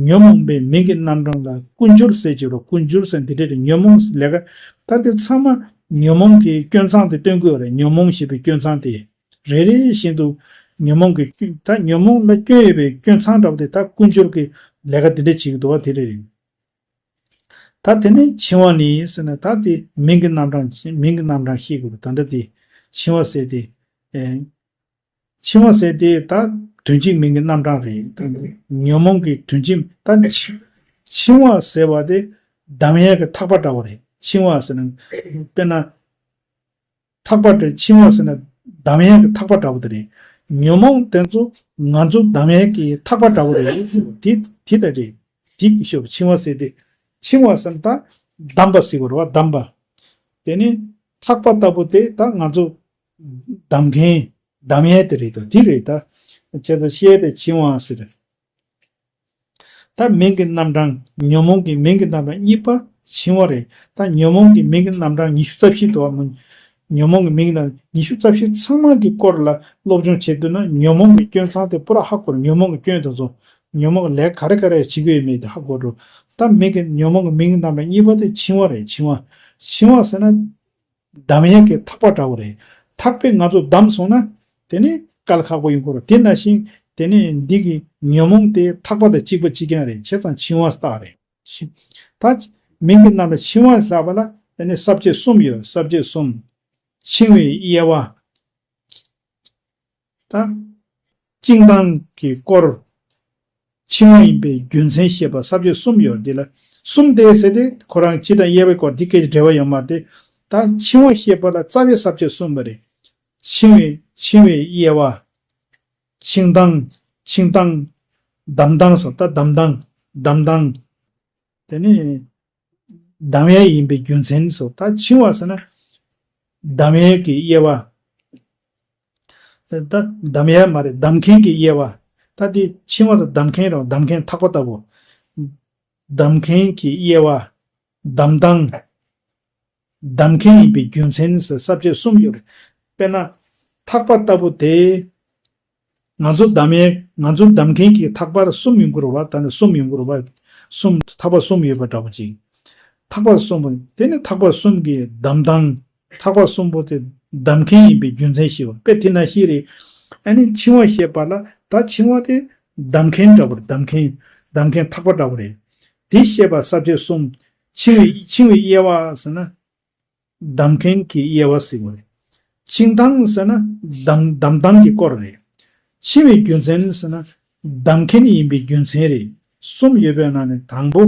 ཉོན་མོངས་པའི་མིང་གི་རྣམ་གྲངས་ལ་ཀུན་སྦྱོར་ཟེར་གྱི་རོ། ཀུན་སྦྱོར་ཟེར་འདི་འདྲ་རེད། ཉོན་མོངས་ལས་ཀ་ད་དེ་ཚང་མ་ཉོན་མོངས་ཀྱི་སྐྱོན་མཚང་དེ་སྟོན་དགོས་རེད། ཉོན་མོངས་ཞེས་པའི་སྐྱོན་མཚང་དེ། རེ་རེ་བཞིན་དུ་ཉོན་མོངས་ཀྱི་སྐྱོན་ད་ཉོན་མོངས་ལ་སྐྱོན་ཡོད་པའི་སྐྱོན་མཚང་འདྲ་བོ་དེ་ད་ཀུན་སྦྱོར་གྱི་ལས་ཀ་དེ་འདྲ་བྱེད་ཀྱི་འདུག་བ། དེ་རེད། ད་དེ་ནས་འཆིང་བ་ནི་ཟེར་ན་ད་དེ་མིང་གི་རྣམ་གྲངས་མིང་གི་རྣམ་གྲངས་ཤེས་དགོས། ད་ལྟ་དེ་འཆིང་བ་ཟེར་དེ། ཨེ། འཆིང་བ་ཟེར་དེ་ད་དོན་གཅིག་མིང་གི་རྣམ་གྲངས་རེད། ད་ཉོན་མོངས་ཀྱི་དོན་གཅིག་ད་འཆི་འཆིང་བ་ཟེར་བ་དེ་འདམ་ཡལ་གྱི་ཐག་པ་འདྲ་བོ་རེད། འཆིང་བ་ཟེར་ན་དཔེར་ན། ཐག་པ་དེ་འཆིང་བ་ཟེར་ན་འདམ་ཡལ་གྱི་ཐག་པ་འདྲ་བོ་དེ་རེད། ཉོན་མོངས་དེ་ཚོ་ང་ཚོ་འདམ་ཡལ་གྱི་ཐག་པ་འདྲ་བོ་རེད། དེ་དེ་ལྟ་རེད། དེ་གི་ཤོབ་འཆིང་བ་ཟེར་དེ། འཆིང་བ་ཟེར་ན་ད་བསྡམས་པ་ཟེར་བ་རེད་བ། བསྡམས་པ། དེ་ནི་ཐག་པ་ལྟ་བུ་དེ་ད་ང་ཚོ་བསྡམ་མཁན་འདམ་ཡལ་དེ་རེད་དོ། དེ་རེད་ད། བྱས་ཙང་ཤེས་དེ་འཆིང་བ་ཟེར། ད་མིང་གི་རྣམ་གྲངས་ཉོན་མོངས་ཀྱི་མིང་གི་རྣམ་གྲངས་གཉིས་པ་འཆིང་བ་རེད། ད་ཉོན་མོངས་ཀྱི་མིང་གི་རྣམ་གྲངས་ཉི་ཤུ་རྩ་བཞི་འདུག་བ། ཉོན་མོངས་ཀྱི་མིང་གི་རྣམ་གྲངས་ཉི་ཤུ་རྩ་བཞི་ཚང་མ་གི་སྐོར་ལ་སློབ་སྦྱོང་བྱེད་འདོད་ན་ཉོན་མོངས་ཀྱི་སྐྱོན་མཚང་དེ་པུ་ར་ཧ་གོ་རེད། ཉོན་མོངས་ཀྱི་སྐྱོན་དེ་ཚོ་ཉོན་མོངས་ཀྱི་ལས་ག་རེ་ག་རེ་བྱེད་ཀྱི་ཡོད་མེད་དེ་ཧ་གོ་འགྲོ། ད་མིང་གི་ཉོན་མོངས་ཀྱི་མིང་གི་རྣམ་གྲངས་གཉིས་པ་དེ་འཆིང་བ་རེད། འཆིང་བ། འཆིང་བ་ཟེར་ན། འདམ་ཡལ་གྱི་ཐག་པ་འདྲ་བོ་རེད། ཐག་པས་ང་ཚོ་བསྡམས་སོང་ན་དེ་ནི་དཀའ་ལས་ཁག་པོ་ཡོང་གི་རེད། དེ་ནང་བཞིན་དེ་ནི་འདི་གི་ཉོན་མོངས་དེ་ཐག་པ་དང་གཅིག་པ་གཅིག་རྐྱང་རེད། བྱས་ཙང་འཆིང་བ་རྟགས་རེད། ཤི། ད་མིང་གི་རྣམ་གྲངས་འཆིང་བ་ལབ་པ་ལ་དེ་ནི་ས་བཅད་གསུམ་ཡོད། ས་བཅད་གསུམ། འཆིང་བའི་དབྱེ་བ། ད། བཅིངས་སྟངས་ཀྱི་སྐོར། འཆིང་བ་ཡིན་པའི་རྒྱུ་མཚན་བཤད་པ་ས་བཅད་གསུམ་ཡོད། འདི་ལ་གསུམ་དེ་ཟེར་ཏེ་ཁོ་རང་སྤྱི་དང་དབྱེ་བའི་སྐོར་འདི་སྐད་ཀྱི་འབྲེལ་བ་ཡོད་མ་རེད། ད་འཆིང་བ་བཤད་པ་ལ་རྩ་བའི་ས་བཅད་གསུམ་པ་རེད། འཆིང་བའི་འཆིང་བའི་དབྱེ་བ། འཆིང་སྟངས། འཆིང་སྟངས། བསྡམ་སྟངས་སོགས། ད་བསྡམ་སྟངས། བསྡམ་སྟངས། དེ་ནས་འདམ་ཡལ་ཡིན་པའི་རྒྱུ་མཚན་སོགས། ད་འཆིང་བ་ཟེར་ན་འདམ་ཡལ་གྱི་དབྱེ་བ། ད་འདམ་ཡལ་མ་རེད། བསྡམ་མཁན་གྱི་དབྱེ་བ། ད་དེ་འཆིང་བ་དང་བསྡམ་མཁན་རེད། བསྡམ་མཁན་ཐག་པ་ལྟ་བུ། བསྡམ་མཁན་གྱི་དབྱེ་བ། བསྡམ་སྟངས། བསྡམ་མཁན་ཡིན་པའི་རྒྱུ་མཚན་ཟེར་ས་བཅད་གསུམ་ཡོད་རེད། དཔེར་ན། ཐག་པ་ལྟ་བུ་དེ། ང་ཚོ་བསྡམ་ཡས་ང་ཚོ་བསྡམ་མཁན་གྱི་ཐག་པ་གསུམ་ཡོང་གི་རེད་བ། ད་ནི་གསུམ་ཡོང་གི་རེད་བ། གསུམ། ཐག་པ་གསུམ་ཡོད་པ་འདྲ་པོ་ཅིག་ཐག་པ་གསུམ་པོ་དེ་ནི་ཐག་པ་གསུམ་གྱི་བསྡམ་སྟངས། ཐག་པ་གསུམ་པོ་དེ་བསྡམ་མཁན་ཡིན་པའི་རྒྱུ་མཚན་ཞིག་བ། དཔེ་དེ་ན་ཤེས་རེད། ཨ་ནི་འཆིང་བ་བཤད་པ་ལ་ད་འཆིང་བ་དེ་བསྡམ་མཁན་འདྲ་པོ་རེད། བསྡམ་མཁན། བསྡམ་མཁན་ཐག་པ་འདྲ་པོ་རེད། དེ་བཤད་པ་ས་བཅད་གསུམ། འཆིང་བའི་འཆིང་བའི་དབྱེ་བ་ཟེར་ན། བསྡམ་མཁན་གྱི་དབྱེ་བ་ཟེར་བ་རེད། འཆིང་སྟངས་ཟེར་ན་བསྡམ་བསྡམ་སྟངས་ཀྱི་སྐོར་རེད། འཆིང་བའི་རྒྱུ་མཚན་ཟེར་ན་བསྡམ་མཁན་ཡིན་པའི་རྒྱུ་མཚན་རེད། གསུམ་ཡོད་པའི་ནང་ནས་དང་པོ་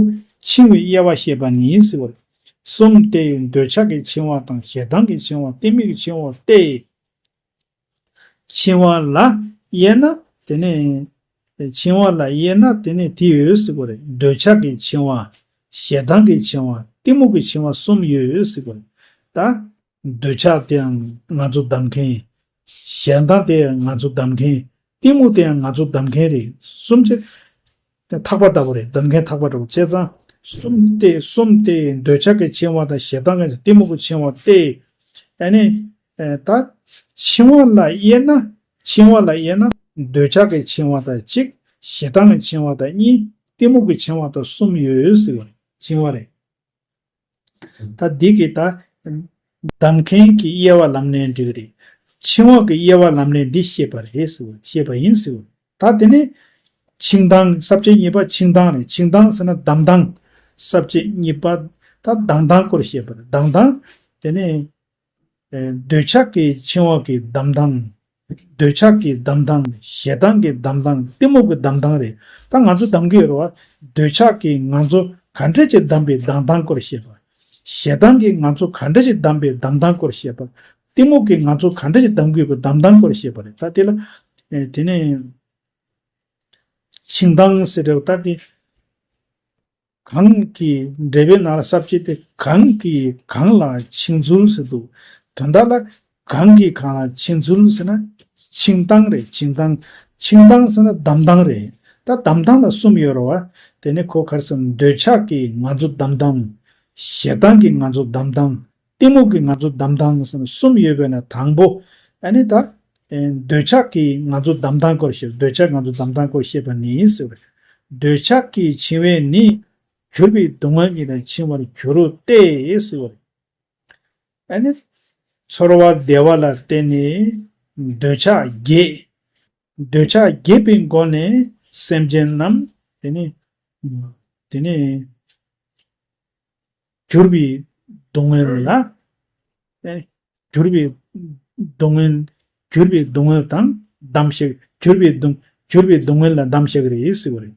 འཆིང་བའི་དབྱེ་བ་བཤད་པ་ནི་ཟེར་བ་རེད། གསུམ་སྟེ་འདོད་ཆགས་ཀྱི་འཆིང་བ་དང་ཞེ་སྡང་གི་འཆིང་བ་གཏི་མུག་གི་འཆིང་བ་སྟེ། འཆིང་བ་ལ་དབྱེ་ན་དེ་ནས། འཆིང་བ་ལ་དབྱེ་ན་དེ་ནས་དེ་ཡོད་ཟེར་གོ་རེད། འདོད་ཆགས་ཀྱི་འཆིང་བ། ཞེ་སྡང་གི་འཆིང་བ། གཏི་མུག་གི་འཆིང་བ་གསུམ་ཡོད་ཟེར་གོ་རེད། ད། འདོད་ཆགས་དེའང་ང་ཚོ་བསྡམ་མཁན། ཞེ་སྡང་དེའང་ང་ཚོ་བསྡམ་མཁན། གཏི་མུག་དེའང་ང་ཚོ་བསྡམ་མཁན་རེད། གསུམ་ཆེ། དེ་ཐག་པ་ལྟ་བུ་རེད། བསྡམ་མཁན་ཐག་པ་འདྲ་པོ་བྱས་ཙང་། གསུམ་སྟེ་གསུམ་སྟེ་འདོད་ཆགས་ཀྱི་འཆིང་བ་དང་ཞེ་སྡང་གི་གཏི་མུག་གི་འཆིང་བ་སྟེ། ཨ་ནི། ཨེ་ད། འཆིང་བ་ལ་དབྱེ་ན། འཆིང་བ་ལ་དབྱེ་ན། འདོད་ཆགས་ཀྱི་འཆིང་བ་དང་གཅིག་ཞེ་སྡང་གི་འཆིང་བ་དང་གཉིས། གཏི་མུག་གི་འཆིང་བ་དང་གསུམ་ཡོད་ཟེར་བ་རེད། འཆིང་བ་རེད། ད་འདི་གི་ད། བསྡམ་མཁན་གྱི་དབྱེ་བ་ལམ་ནས་འགྲིག་གི་རེད། འཆིང་བ་གི་དབྱེ་བ་ལམ་ནས་འདི་བཤད་པ་རེད་ཟེར་བ། བཤད་པ་ཡིན་ཟེར་བ། ད་དེ་ནས། འཆིང་སྟངས། ས་བཅད་གཉིས་པ་འཆིང་སྟངས་རེད། འཆིང་སྟངས་ཟེར་ན་བསྡམ་སྟངས། ས་བཅད་གཉིས་པ། ད་བསྡམ་སྟངས་སྐོར་བཤད་པ་རེད། བསྡམ་སྟངས། དེ་ནས། ཨེ། འདོད་ཆགས་ཀྱི་འཆིང་བ་གི་བསྡམ་སྟངས། འདོད་ཆགས་ཀྱི་བསྡམ་སྟངས། ཞེ་སྡང་གི་བསྡམ་སྟངས། གཏི་མུག་གི་བསྡམ་སྟངས་རེད། ད་ང་ཚོ་བསྡམ་གི་ཡོད་རེད་བ། འདོད་ཆགས་ཀྱིས་ང་ཚོ་ག་འདྲ་ཅིག་བསྡམས་པའི་བསྡམ་སྟངས་སྐོར་བཤད་པ། ཞེ་སྡང་གིས་ང་ཚོ་ག་འདྲ་ཅིག་བསྡམས་པའི་བསྡམ་སྟངས་སྐོར་བཤད་པ། གཏི་མུག་གིས་ང་ཚོ་ག་འདྲ་ཅིག་བསྡམ་དགོས་པའི་བསྡམ་སྟངས་སྐོར་བཤད་པ་རེད། ད་དེ་ལ། ཨེ། དེ་ནས། འཆིང་སྟངས་ཟེར་རེད་བ། ད་དེ། གང་གི་འགྲེལ་པའི་ནང་ལ་ས་བཅད་དེ་གང་གིས་གང་ལ་འཆིང་ཚུལ་ཟེར་འདུག་དོན་དག་ལ་གང་གིས་གང་ལ་འཆིང་ཚུལ་ཟེར་ན། འཆིང་སྟངས་རེད། འཆིང་སྟངས། འཆིང་སྟངས་ཟེར་ན་བསྡམ་སྟངས་རེད། ད་བསྡམ་སྟངས་ལ་གསུམ་ཡོད་རེད་བ། དེ་ནི་ཁོ་ག་རེ་ཟེར་ན་འདོད་ཆགས་ཀྱིས་ང་ཚོ་བསྡམ་སྟངས། ཞེ་སྡང་གིས་ང་ཚོ་བསྡམ་སྟངས། གཏི་མུག་གིས་ང་ཚོ་བསྡམ་སྟངས་ཟེར་ན་གསུམ་ཡོད་པའི་ནང་དང་པོ། ཨ་ནི་ད། ཨེ། འདོད་ཆགས་ཀྱིས་ང་ཚོ་བསྡམ་སྟངས་སྐོར་བཤད། འདོད་ཆགས་ང་ཚོ་བསྡམ་སྟངས་སྐོར་བཤད་པ་ནི་ཟེར་བ་རེད། འདོད་ཆགས་ཀྱིས་འཆིང་བས་ནི། གྱུར་པའི་སྡུག་བསྔལ་ཉིད་ལ་འཆིང་བར་འགྱུར་རོ་སྟེ་ཟེར་བ་རེད། ཨ་ནི། ཚོར་བ་བདེ་བ་ལ་བརྟེན་ནས་འདོད་ཆགས་རྒྱས། འདོད་ཆགས་རྒྱས་པའི་སྒོ་ནས་སེམས་ཅན་རྣམས། དེ་ནི། དེ་ནི། གྱུར་པའི་སྡུག་བསྔལ་ལ། ཨ་ནི། གྱུར་པའི་སྡུག་བསྔལ། གྱུར་པའི་སྡུག་བསྔལ་དང་བསྡམས་བཞག་གྱུར་པའི་སྡུག་གྱུར་པའི་སྡུག་བསྔལ་ལ་བསྡམས་བཞག་གི་རེད་ཟེར་བ་རེད།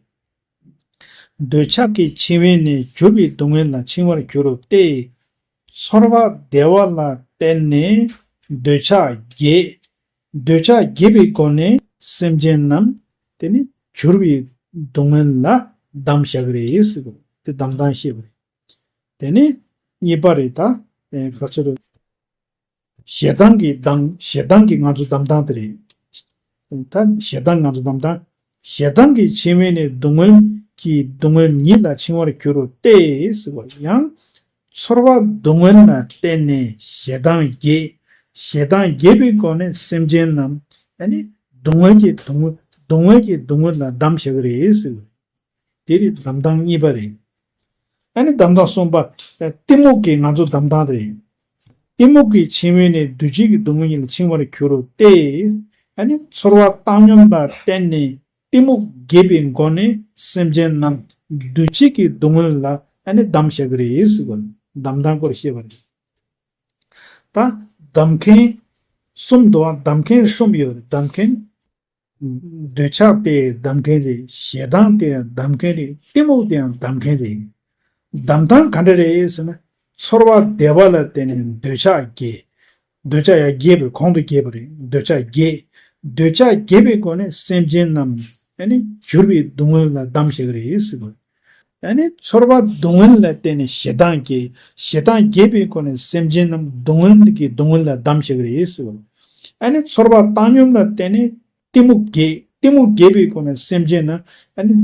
འདོད་ཆགས་ཀྱིས་འཆིང་བས་ནི། གྱུར་པའི་སྡུག་བསྔལ་ལ་འཆིང་བར་འགྱུར་རོ་སྟེ། ཚོར་བ་བདེ་བ་ལ་བརྟེན་ནས་འདོད་ཆགས་རྒྱས། འདོད་ཆགས་རྒྱས་པའི་སྒོ་ནས་སེམས་ཅན་རྣམས། དེ་ནི་གྱུར་པའི་སྡུག་བསྔལ་ལ་བསྡམས་བཞག་གི་རེད་ཟེར་བ་རེད། དེ་བསྡམ་སྟངས་བཤད་པ་རེད། དེ་ནི་གཉིས་པ་རེད་ད། ཨེ། ག་ཚོད་རེད། ཞེ་སྡང་གིས་བསྡམས། ཞེ་སྡང་གིས་ང་ཚོ་བསྡམ་སྟངས་དེ་རེད། ད་ཞེ་སྡང་ང་ཚོ་བསྡམ་སྟངས། ཞེ་སྡང་གིས་འཆིང་བས་ནི། སྡུག་བསྔལ་གྱིས་སྡུག་བསྔལ་ཉིད་ལ་འཆིང་བར་འགྱུར་རོ་སྟེ་ཟེར་བ། ཡང་ཚོར་བ་སྡུག་བསྔལ་ལ་བརྟེན་ནས་ཞེ་སྡང་རྒྱས། ཞེ་སྡང་རྒྱས་པའི་སྒོ་ནས་སེམས་ཅན་རྣམས། ཨ་ནི་སྡུག་བསྔལ་གྱི་སྡུག་བསྔལ། སྡུག་བསྔལ་གྱི་སྡུག་བསྔལ་ལ་བསྡམས་བཞག་གི་རེད་ཟེར་བ། དེ་རེད། བསྡམ་སྟངས་གཉིས་པ་རེད། ཨ་ནི་བསྡམ་སྟངས་གསུམ་པ། གཏི་མུག་གིས་ང་ཚོ་བསྡམ་སྟངས་དེ་རེད། གཏི་མུག་གིས་འཆིང་བས་ནི། འདུ་བྱེད་ཀྱི་སྡུག་བསྔལ་ཉིད་ལ་འཆིང་བར་འགྱུར་རོ་སྟེ། ཨ་ནི་ཚོར་བ་བཏང་སྙོམས་ལ་བརྟེན་ནས་གཏི་མུག་རྒྱས་པའི་སྒོ་ནས་སེམས་ཅན་རྣམས་འདུ་བྱེད་ཀྱི་སྡུག་བསྔལ་ལ། ཨ་ནི་བསྡམས་བཞག་གི་རེད་ཟེར་བ། བསྡམ་སྟངས་སྐོར་བཤད་པ་རེད། ད་བསྡམ་མཁན་གསུམ་འདུག་བ། བསྡམ་མཁན་གསུམ་ཡོད་རེད། བསྡམ་མཁན། འདོད་ཆགས་དེ་བསྡམ་མཁན་རེད། ཞེ་སྡང་དེ་ཡང་བསྡམ་མཁན་རེད། གཏི་མུག་དེ་ཡང་བསྡམ་མཁན་རེད། བསྡམ་སྟངས་ག་འདྲ་རེད་ཟེར་ན། ཚོར་བ་བདེ་བ་ལ་བརྟེན་ནས་འདོད་ཆགས་རྒྱས། འདོད་ཆགས་ཡང་རྒྱས་པ་རེད། གོང་དུ་རྒྱས་པ་རེད། འདོད་ཆགས་རྒྱས། འདོད་ཆགས་རྒྱས་པའི་སྒོ་ནས་སེམས་ཅན་རྣམས། ཨ་ནི་གྱུར་པའི་སྡུག་བསྔལ་ལ་བསྡམས་བཞག་གི་རེད་ཟེར་བ། ཨ་ནི་ཚོར་བ་སྡུག་བསྔལ་ལ་བརྟེན་ནས་ཞེ་སྡང་སྐྱེ། ཞེ་སྡང་སྐྱེས་པའི་སྒོ་ནས་སེམས་ཅན་རྣམས་སྡུག་བསྔལ་གྱི་སྡུག་བསྔལ་ལ་བསྡམས་བཞག་གི་རེད་ཟེར་བ། ཨ་ནི་ཚོར་བ་བཏང་སྙོམས་ལ་བརྟེན་ནས་གཏི་མུག་སྐྱེ། གཏི་མུག་སྐྱེས་པའི་སྒོ་ནས་སེམས་ཅན་རྣམས་ཨ་ནི་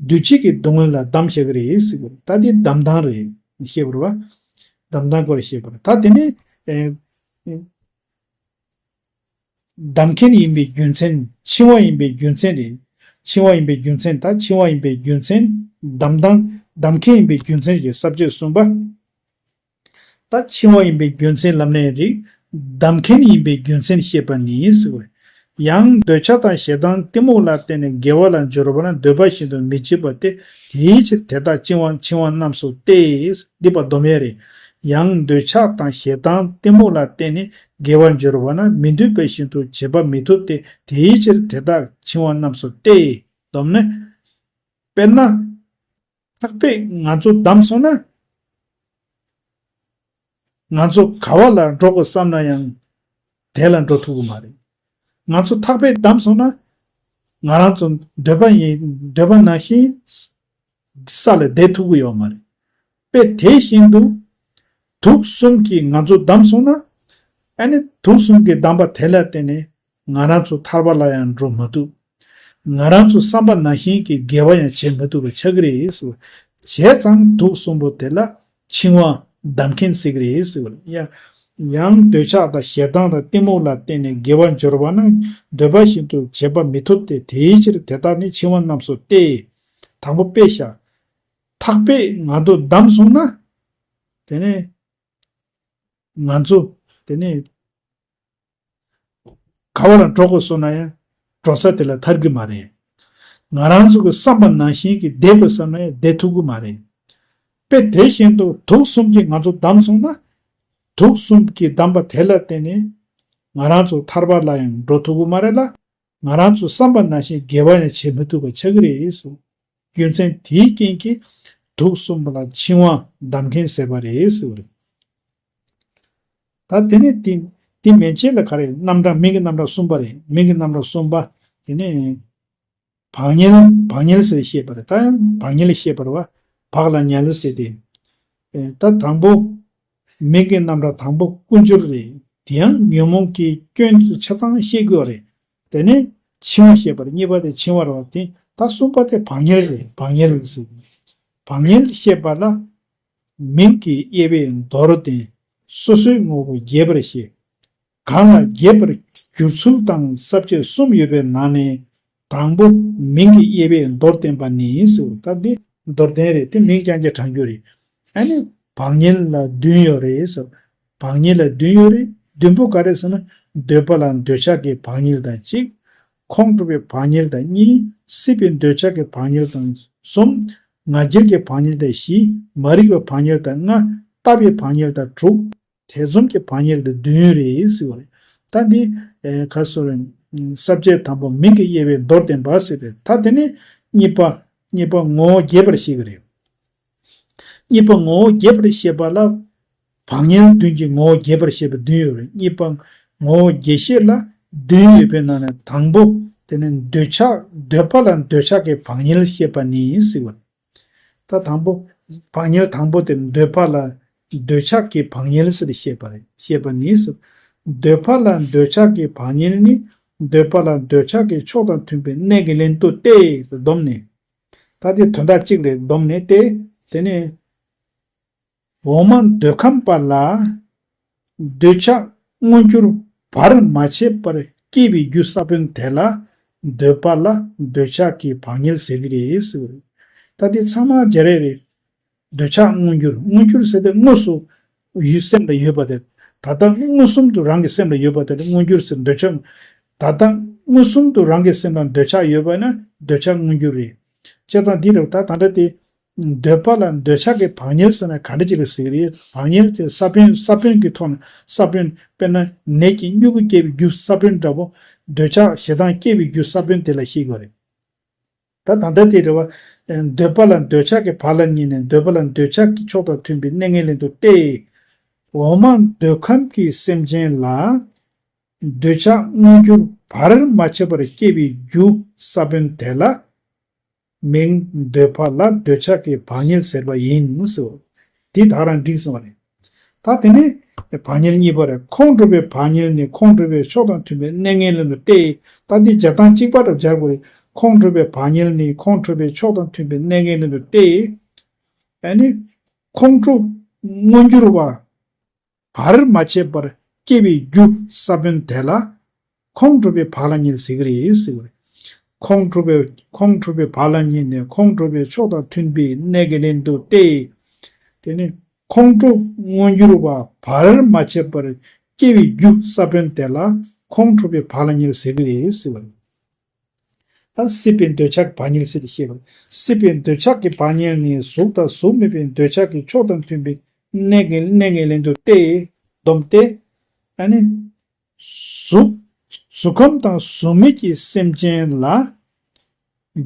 འདུ་བྱེད་ཀྱི་སྡུག་བསྔལ་ལ་བསྡམས་བཞག་གི་རེད་ཟེར་བ། ད་དེ་བསྡམ་སྟངས་རེད། ཤེས་པ་རེད་བ། བསྡམ་སྟངས་སྐོར་ཤེས་པ་རེད། ད་དེ་ནས། ཨེ། བསྡམ་མཁན་ཡིན་པའི་རྒྱུ་མཚན། འཆིང་བ་ཡིན་པའི་རྒྱུ་མཚན་རེད། འཆིང་བ་ཡིན་པའི་རྒྱུ་མཚན། ད་འཆིང་བ་ཡིན་པའི་རྒྱུ་མཚན། བསྡམ་སྟངས། བསྡམ་མཁན་ཡིན་པའི་རྒྱུ་མཚན་གྱི་ས་བཅད་གསུམ་པ། ད་འཆིང་བ་ཡིན་པའི་རྒྱུ་མཚན་ལབ་ནའི་རེད། བསྡམ་མཁན་ཡིན་པའི་རྒྱུ་མཚན་བཤད་པ་ནི་ཟེར་བ། ཡང་འདོད་ཆགས་དང་ཞེ་སྡང་གཏི་མུག་ལ་བརྟེན་ནས་དགེ་བ་ལ་འབྱོར་བ་ན་འདོད་པ་བཞིན་དུ་མི་བྱེད་པ་སྟེ། དེའི་ཕྱིར་དེ་དག་འཆིང་བ་འཆིང་བ་རྣམས་སོ་སྟེ། འདི་པ་སྡོམ་ཡས་རེད། ཡང་འདོད་ཆགས་དང་ཞེ་སྡང་གཏི་མུག་ལ་བརྟེན་ནས་དགེ་བ་འབྱོར་བ་ན་མི་འདོད་པ་བཞིན་དུ་བྱེད་པ་མི་ཐུབ་སྟེ། དེའི་ཕྱིར་དེ་དག་འཆིང་བ་རྣམས་སོ་སྟེ། སྡོམ་ནི། དཔེར་ན། ཐག་པས་ང་ཚོ་བསྡམས་སོང་ན། ང་ཚོ་ག་བ་ལ་འགྲོ་དགོས་བསམ་ན་ཡང་དེ་ལ་འགྲོ་ཐུབ་ཀྱི་མ་རེད། ང་ཚོ་ཐག་པས་བསྡམས་སོང་ན། ང་རང་ཚོ་འདོད་པ་ཡིན། འདོད་པ་ནང་བཞིན་ས་ལ་བསྡད་ཐུབ་ཀྱི་ཡོད་མ་རེད། དཔེ་དེ་བཞིན་དུ། དུག་གསུམ་གྱིས་ང་ཚོ་བསྡམས་སོང་ན། ཨ་ནི་དུག་གསུམ་གྱིས་བསྡམས་པ་དེ་ལ་བརྟེན་ནས་ང་རང་ཚོ་ཐར་པ་ལ་ཡང་འགྲོ་མ་ཐུབ། ང་རང་ཚོ་བསམ་པ་ནང་བཞིན་གྱི་དགེ་བ་ཡང་བྱེད་མ་ཐུབ་པ་ཆགས་ཀྱི་རེད་ཟེར་བ། བྱས་ཙང་དུག་གསུམ་པོ་དེ་ལ་འཆིང་བ་བསྡམ་མཁན་ཟེར་གྱི་རེད་ཟེར་བ། ཡ། ཡང་འདོད་ཆགས་དང་ཞེ་སྡང་དང་གཏི་མུག་ལ་བརྟེན་ནས་དགེ་བ་འབྱོར་བ་ན་འདོད་པ་བཞིན་དུ་བྱེད་པ་མི་ཐུབ་སྟེ། དེའི་ཕྱིར་དེ་དག་ནི་འཆིང་བ་རྣམས་སོ་སྟེ། དང་པོ་དཔེ་བཞག་ཐག་པས་ང་ཚོ་བསྡམས་སོང་ན། དེ་ནས་ང་ཚོ་དེ་ནས་ག་བ་ལ་འགྲོ་དགོས་སོང་ན་ཡང་འགྲོ་ས་དེ་ལ་ཐར་གྱི་མ་རེད། ང་རང་ཚོ་གི་བསམ་པ་ནང་བཞིན་གྱི་བསྡད་དགོས་བསམ་ན་ཡང་བསྡད་ཐུབ་ཀྱི་མ་རེད། དཔེ་དེ་བཞིན་དུ་དུག་གསུམ་གྱིས་ང་ཚོ་བསྡམས་སོང་ན། དུག་གསུམ་གྱིས་བསྡམས་པ་དེ་ལ་བརྟེན་ནས་ང་རང་ཚོ་ཐར་པ་ལ་ཡང་འགྲོ་ཐུབ་ཀྱི་མ་རེད་ལ། ང་རང་ཚོ་བསམ་པ་ནང་བཞིན་དགེ་བ་ཡང་བྱེད་མི་ཐུབ་པ་ཆགས་ཀྱི་རེད་གསུངས། རྒྱུ་མཚན་དེའི་རྐྱེན་གྱིས་དུག་གསུམ་པོ་ལ་འཆིང་བ་བསྡམ་མཁན་ཟེར་བ་རེད་ཟེར་བ་རེད། ད་དེ་ནས་དེ་དེ་མན་ཆད་ལ་ག་རེ་རྣམ་གྲངས་མིང་གི་རྣམ་གྲངས་གསུམ་པ་རེད། མིང་གི་རྣམ་གྲངས་གསུམ་པ། དེ་ནས་བག་ཉལ། བག་ཉལ་ཟེར་བཤད་པ་རེད། ད་ཡང་བག་ཉལ་བཤད་པ་རེད་བ། བག་ལ་ཉལ་ཟེར་ཏེ། ཨེ། ད་དང་པོ། མིང་གི་རྣམ་གྲངས་དང་པོ་ཀུན་སྦྱོར་རེད། དེ་ཡང་ཉོན་མོངས་ཀྱི་སྐྱོན་ཚོ་ཆ་ཚང་ཤེས་དགོས་རེད། དེ་ནས་འཆིང་བ་བཤད་པ་རེད། གཉིས་པ་དེ་འཆིང་བ་རེད་བ། དེ་ ད་གསུམ་པ་དེ་བག་ཉལ་རེད། བག་ཉལ་ཟེར། བག་ཉལ་བཤད་པ་ལ། མིང་གི་དབྱེ་བས་མདོར་བསྟན། སོ་སོའི་ངོ་བོ་རྒྱས་པར་བཤད། གང་ལ་རྒྱས་པར་བསྒྱུར་ཚུལ་དང་ས་བཅད་གསུམ་ཡོད་པའི་ནང་ནས། དང་པོ་མིང་གི་དབྱེ་བས་མདོར་བསྟན་པ་ནི་ཟེར། ད་འདི་མདོར་བསྟན་རེད། དེ་མིང་རྐྱང་རྐྱང་དྲངས་རྒྱུ་རེད། ཨ་ནི་བག་ཉལ་ལ་བདུན་ཡོད་རེད་ཟེར། བག་ཉལ་ལ་བདུན་ཡོད་རེད། བདུན་པོ་ག་རེ་ཟེར་ན། འདོད་པ་ལ་འདོད་ཆགས་ཀྱི་བག་ཉལ་དང་གཅིག། ཁོང་ཁྲོ་བའི་བག་ཉལ་དང་གཉིས། སྲིད་པའི་འདོད་ཆགས་ཀྱི་བག་ཉལ་དང་གསུམ། ང་རྒྱལ་གྱི་བག་ཉལ་དང་བཞི། མ་རིག་པའི་བག་ཉལ་དང་ལྔ། ལྟ་བའི་བག་ཉལ་དང་དྲུག། ཐེ་ཚོམ་གྱི་བག་ཉལ་དེ་བདུན་རེད་ཟེར་བ་རེད། ད་འདི་ཨེ་ག་སོ་རེད། ས་བཅད་དང་པོ་མིང་གི་དབྱེ་བས་མདོར་བསྟན་པ་ཟེར་ཏེ། ད་དེ་ནས་གཉིས་པ། གཉིས་པ་ངོ་བོ་རྒྱས་པར་བཤད་ཀྱི་རེད། གཉིས་པ་ངོ་བོ་རྒྱས་པར་བཤད་པ་ལ། བག་ཉལ་བདུན་གྱི་ངོ་བོ་རྒྱས་པར་བཤད་པ་བདུན་ཡོད་རེད། གཉིས་པ་ངོ་བོ་རྒྱས་བཤད་ལ་བདུན་ཡོད་པའི་ནང་ནས་དང་པོ། དེ་ནི་འདོད་ཆགས། འདོད་པ་ལ་འདོད་ཆགས་ཀྱི་བག་ཉལ་བཤད་པ་ནི་ཟེར་བ་རེད། ད་དང་པོ། བག་ཉལ་དང་པོ་དེ་འདོད་པ་ལ་འདོད་ཆགས་ཀྱི་བག་ཉལ་ཟེར་ཏེ་བཤད་པ་རེད། བཤད་པ་ནི་ཟེར། འདོད་པ་ལ་འདོད་ཆགས་ཀྱི་བག་ཉལ་ནི། འདོད་པ་ལ་འདོད་ཆགས་ཀྱི་ཕྱོགས་དང་མཐུན་པའི་གནས་ཀྱི་ལན་དུ་སྟེ་ཟེར་བསྡོམས་ནས། ད་དེ་དོན་དག་གཅིག་ལས་བསྡོམས་ནས་ཏེ། དེ་ནས་འོག་མ་འདོད་ཁམས་པ་ལ། འདོད་ཆགས་མངོན་གྱུར་བར་མ་ཆད་པར་སྐྱེ་བའི་རྒྱུ་ས་བོན་དེ་ལ། འདོད་པ་ལ་འདོད་ཆགས་ཀྱི་བག་ཉལ་ཟེར་གྱི་རེད་ཟེར་བ་རེད། ད་དེ་ཚང་མ་བརྗེ་རེས་རེད། འདོད་ཆགས་མངོན་གྱུར། མངོན་གྱུར་ཟེར་དེ་དངོས་སུ་ཡུལ་སེམས་ལ་ཡོད་པ་དེ། ད་ལྟ་མངོན་སུམ་དུ་རང་གི་སེམས་ལ་ཡོད་པ་དེ་མངོན་གྱུར་ཟེར། འདོད་ཆགས། ད་ལྟ་མངོན་སུམ་དུ་རང་གི་སེམས་ལ་འདོད་ཆགས་ཡོད་པ་ན་འདོད་ཆགས་མངོན་གྱུར་རེད། བྱས་ཙང་འདི་རེད། ད་ད་ལྟ་དེ། འདོད་པ་ལ་འདོད་ཆགས་ཀྱི་བག་ཉལ་ཟེར་ན་ག་འདྲ་ཅིག་ལ་ཟེར་གྱི་རེད། བག་ཉལ་དེ་ས་བོན། ས་བོན་གྱི་ཐོག་ནས། ས་བོན། དཔེར་ན་ནད་ཀྱི་མྱུ་གུ་སྐྱེ་བའི་རྒྱུ་ས་བོན་འདྲ་པོ། འདོད་ཆགས་ཞེ་སྡང་སྐྱེ་བའི་རྒྱུ་ས་བོན་དེ་ལ་བཤད་དགོས་རེད། ད་ད་ལྟ་དེ་རེད་བ། འདོད་པ་ལ་འདོད་ཆགས་ཀྱི་བག་ལ་ཉལ་ནས། འདོད་པ་ལ་འདོད་ཆགས་ཀྱི་ཕྱོགས་དང་མཐུན་པའི་གནས་ངན་ལེན་དུ་སྟེ། འོག་མ་འདོད་ཁམས་ཀྱི་སེམས་ཅན་ལ། འདོད་ཆགས་མངོན་གྱུར་བར་མ་ཆད་པར་སྐྱེ་བའི་རྒྱུ་ས་བོན་དེ་ལ། མིང་འདོད་པ་ལ་འདོད་ཆགས་ཀྱི་བག་ཉལ་ཟེར་བ་ཡིན་ཟེར། འདི་ད་ག་རང་འགྲིག་སོང་བ་རེད། ད་དེ་ནས་བག་ཉལ་གཉིས་པ་རེད། ཁོང་ཁྲོ་བའི་བག་ཉལ་ནི། ཁོང་ཁྲོ་བའི་ཕྱོགས་དང་མཐུན་པའི་གནས་ངན་ལེན་དུ་སྟེ། ད་འདི་སྦྱར་སྟངས་གཅིག་པ་འདྲ་སྦྱར་དགོས་རེད། ཁོང་ཁྲོ་བའི་བག་ཉལ་ནི། ཁོང་ཁྲོ་བའི་ཕྱོགས་དང་མཐུན་པའི་གནས་ངན་ལེན་དུ་སྟེ། ཨ་ནི། ཁོང་ཁྲོ་མངོན་གྱུར་བ། བར་མ་ཆད་པར་སྐྱེ་བའི་རྒྱུ་ས་བོན་དེ་ལ། ཁོང་ཁྲོ་བའི་བག་ལ་ཉལ་ཟེར་གྱི་རེད་ཟེར་བ་རེད། ཁོང་ཁྲོ་བའི། ཁོང་ཁྲོ་བའི་བག་ལ་ཉལ་ནས། ཁོང་ཁྲོ་བའི་ཕྱོགས་དང་མཐུན་པའི་གནས་ཀྱི་ལན་དུ་སྟེ། དེ་ནི་ཁོང་ཁྲོ་མངོན་གྱུར་བ་བར་མ་ཆད་པར་སྐྱེ་བའི་རྒྱུ་ས་བོན་དེ་ལ་ཁོང་ཁྲོ་བའི་བག་ལ་ཉལ་ཟེར་གྱི་རེད་ཟེར་བ་རེད། ད་སྲིད་པའི་འདོད་ཆགས་ཀྱི་བག་ཉལ་ཟེར་ཏེ་བཤད་པ། སྲིད་པའི་འདོད་ཆགས་ཀྱི་བག་ཉལ་ནི་གཟུགས་དང་གཟུགས་མེད་པའི་འདོད་ཆགས་ཀྱི་ཕྱོགས་དང་མཐུན་པའི་གནས་ཀྱི། གནས་ངན་ལེན་དུ་སྟེ། བསྡོམས་ཏེ། ཨ་ནི། གཟུགས། གཟུགས་ཁམས་དང་གཟུགས་མེད་ཀྱི་སེམས་ཅན་ལ།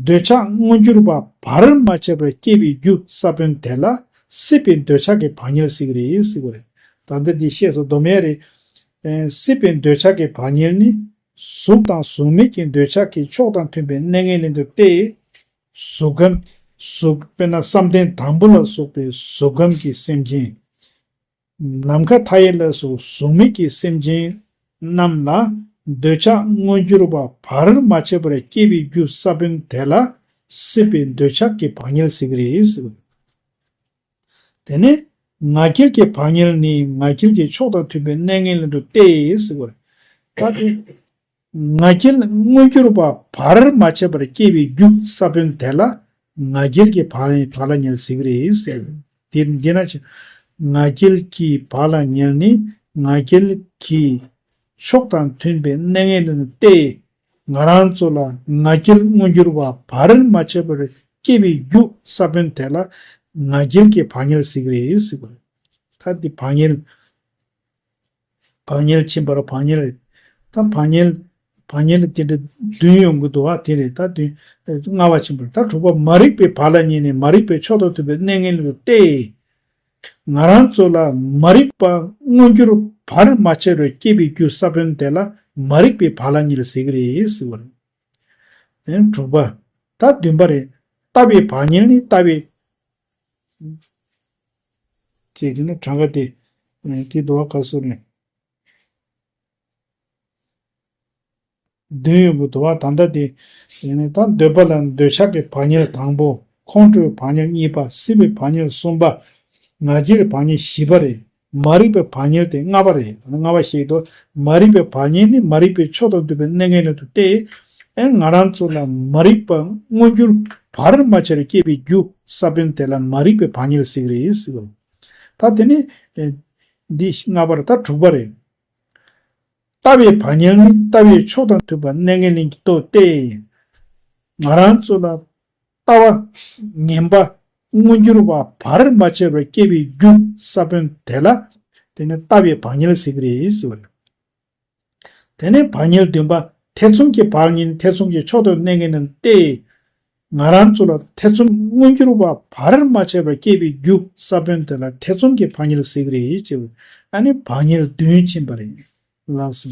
འདོད་ཆགས་མངོན་གྱུར་བ་བར་མ་ཆད་པར་སྐྱེ་བའི་རྒྱུ་ས་བོན་དེ་ལ་སྲིད་པའི་འདོད་ཆགས་ཀྱི་བག་ཉལ་ཟེར་གྱི་རེད་ཟེར་བ་རེད། ད་ལྟ་འདི་བཤད་སོང་། སྡོམ་ཡས་རེད། ཨེ། སྲིད་པའི་འདོད་ཆགས་ཀྱི་བག་ཉལ་ནི། གཟུགས་དང་གཟུགས་མེད་ཀྱི་འདོད་ཆགས་ཀྱི་ཕྱོགས་དང་མཐུན་པའི་གནས་ངན་ལེན་དུ་སྟེ། གཟུགས་ཁམས། གཟུགས། དཔེར་ན་བསམ་གཏན་དང་པོ་ལ་སོགས་པའི་གཟུགས་ཁམས་ཀྱི་སེམས་ཅན། ནམ་མཁའ་མཐའ་ཡས་ལ་སོགས་གཟུགས་མེད་ཀྱི་སེམས་ཅན་རྣམས་ལ་འདོད་ཆགས་མངོན་གྱུར་བ་བར་མ་ཆད་པར་སྐྱེ་བའི་རྒྱུ་ས་བོན་དེ་ལ་སྲིད་པའི་འདོད་ཆགས་ཀྱི་བག་ཉལ་ཟེར་གྱི་རེད་ཟེར་བ། དེ་ནས་ང་རྒྱལ་གྱི་བག་ཉལ་ནི། ང་རྒྱལ་གྱི་ཕྱོགས་དང་མཐུན་པའི་གནས་ངན་ལེན་དུ་སྟེ་ཟེར་བ་རེད། ད་དེ། ང་རྒྱལ་མངོན་གྱུར་བ་བར་མ་ཆད་པར་སྐྱེ་བའི་རྒྱུ་ས་བོན་དེ་ལ་ང་རྒྱལ་གྱི་བག་ལ། བག་ལ་ཉལ་ཟེར་གྱི་རེད་ཟེར། དེ་འདི་ན་ཆ། ང་རྒྱལ་གྱི་བག་ལ་ཉལ་ནི། ང་རྒྱལ་གྱི་ཕྱོགས་དང་མཐུན་པའི་གནས་ངན་ལེན་དུ་སྟེ། ང་རང་ཚོ་ལ་ང་རྒྱལ་མངོན་གྱུར་བ་བར་མ་ཆད་པར་སྐྱེ་བའི་རྒྱུ་ས་བོན་དེ་ལ་ང་རྒྱལ་གྱི་བག་ཉལ་ཟེར་གྱི་རེད་ཟེར་བ་རེད། ད་འདི་བག་ཉལ། བག་ཉལ་ཕྱིན་པ་རེད། བག་ཉལ་རེད། ད་བག་ཉལ། བག་ཉལ་དེ་འདྲ་བདུན་ཡོང་གི་འདུག་བ། དེ་རེད། ད་བདུན། ལྔ་པ་ཕྱིན་པ་རེད། ད་དྲུག་པ། མ་རིག་པའི་བག་ལ་ཉལ་ནས། མ་རིག་པའི་ཕྱོགས་དང་མཐུན་པའི་གནས་ངན་ལེན་དུ་སྟེ། ང་རང་ཚོ་ལ་མ་རིག་པ་མངོན་གྱུར་བར་མ་ཆད་པར་སྐྱེ་བའི་རྒྱུ་ས་བོན་དེ་ལ་མ་རིག་པའི་བག་ལ་ཉལ་ཟེར་གྱི་རེད་ཟེར་བ་རེད། དེ་ནས་དྲུག་པ། ད་བདུན་པ་རེད། ལྟ་བའི་བག་ཉལ་ནི། ལྟ་བའི། ཅེས་དེ་ནི་གྲངས་ཀ་དེ། ཨེ། དེ་དུ་བ་ག་སོ་རེད། བདུན་ཡོད་པ་འདུག་བ། ད་ལྟ་དེ་ཡིན་ནི་ད་འདོད་པ་ལ་འདོད་ཆགས་ཀྱི་བག་ཉལ་དང་པོ། ཁོང་ཁྲོའི་བག་ཉལ་གཉིས་པ། སྲིད་པའི་བག་ཉལ་གསུམ་པ། ང་རྒྱལ་བག་ཉལ་བཞི་པ་རེད། མ་རིག་པའི་བག་ཉལ་དེ་ལྔ་པ་རེད། ད་ལྟ་ལྔ་པ་བཤད་ཀྱི་འདུག་མ་རིག་པའི་བག་ཉལ་ནི་མ་རིག་པའི་ཕྱོགས་དང་བསྡུས་པའི་གནས་ངན་ལས་དུ་སྟེ། ཨེ་ང་རང་ཚོ་ལ་མ་རིག་པ་མངོན་གྱུར་བར་མ་ཆད་པར་སྐྱེ་བའི་རྒྱུ་ས་བོན་དེ་ལ་མ་རིག་པའི་བག་ཉལ་ཟེར་གྱི་རེད་ཟེར་བ། ད་དེ་ནི་ཨེ་འདི་ལྔ་པ་རེད། ད་དྲུག་པ་རེད། ལྟ་བའི་བག་ཉལ་ནི་ལྟ་བའི་ཕྱོགས་དང་མཐུན་པ་གནས་ངན་ལེན་གྱི་སྟོབས་ཏེ། ང་རང་ཚོ་ལ་ལྟ་བ་ངན་པ་མངོན་གྱུར་བ་བར་མ་ཆད་པར་སྐྱེ་བའི་རྒྱུ་ས་བོན་དེ་ལ་དེ་ནི་ལྟ་བའི་བག་ཉལ་ཟེར་གྱི་རེད་ཟེར་བ་རེད། དེ་ནས་བག་ཉལ་བདུན་པ། ཐེ་ཚོམ་གྱི་བག་ཉལ་ནི་ཐེ་ཚོམ་གྱི་ཕྱོགས་དང་གནས་ངན་ལེན་ཏེ། ང་རང་ཚོ་ལ་ཐེ་ཚོམ་མངོན་གྱུར་བ་བར་མ་ཆད་པར་སྐྱེ་བའི་རྒྱུ་ས་བོན་དེ་ལ་ཐེ་ཚོམ་གྱི་བག་ཉལ་ཟེར་གྱི་རེད་ཅེས། ཨ་ནི་བག་ཉལ་བདུན་ཕྱིན་པ་རེད། ལགས་སོ།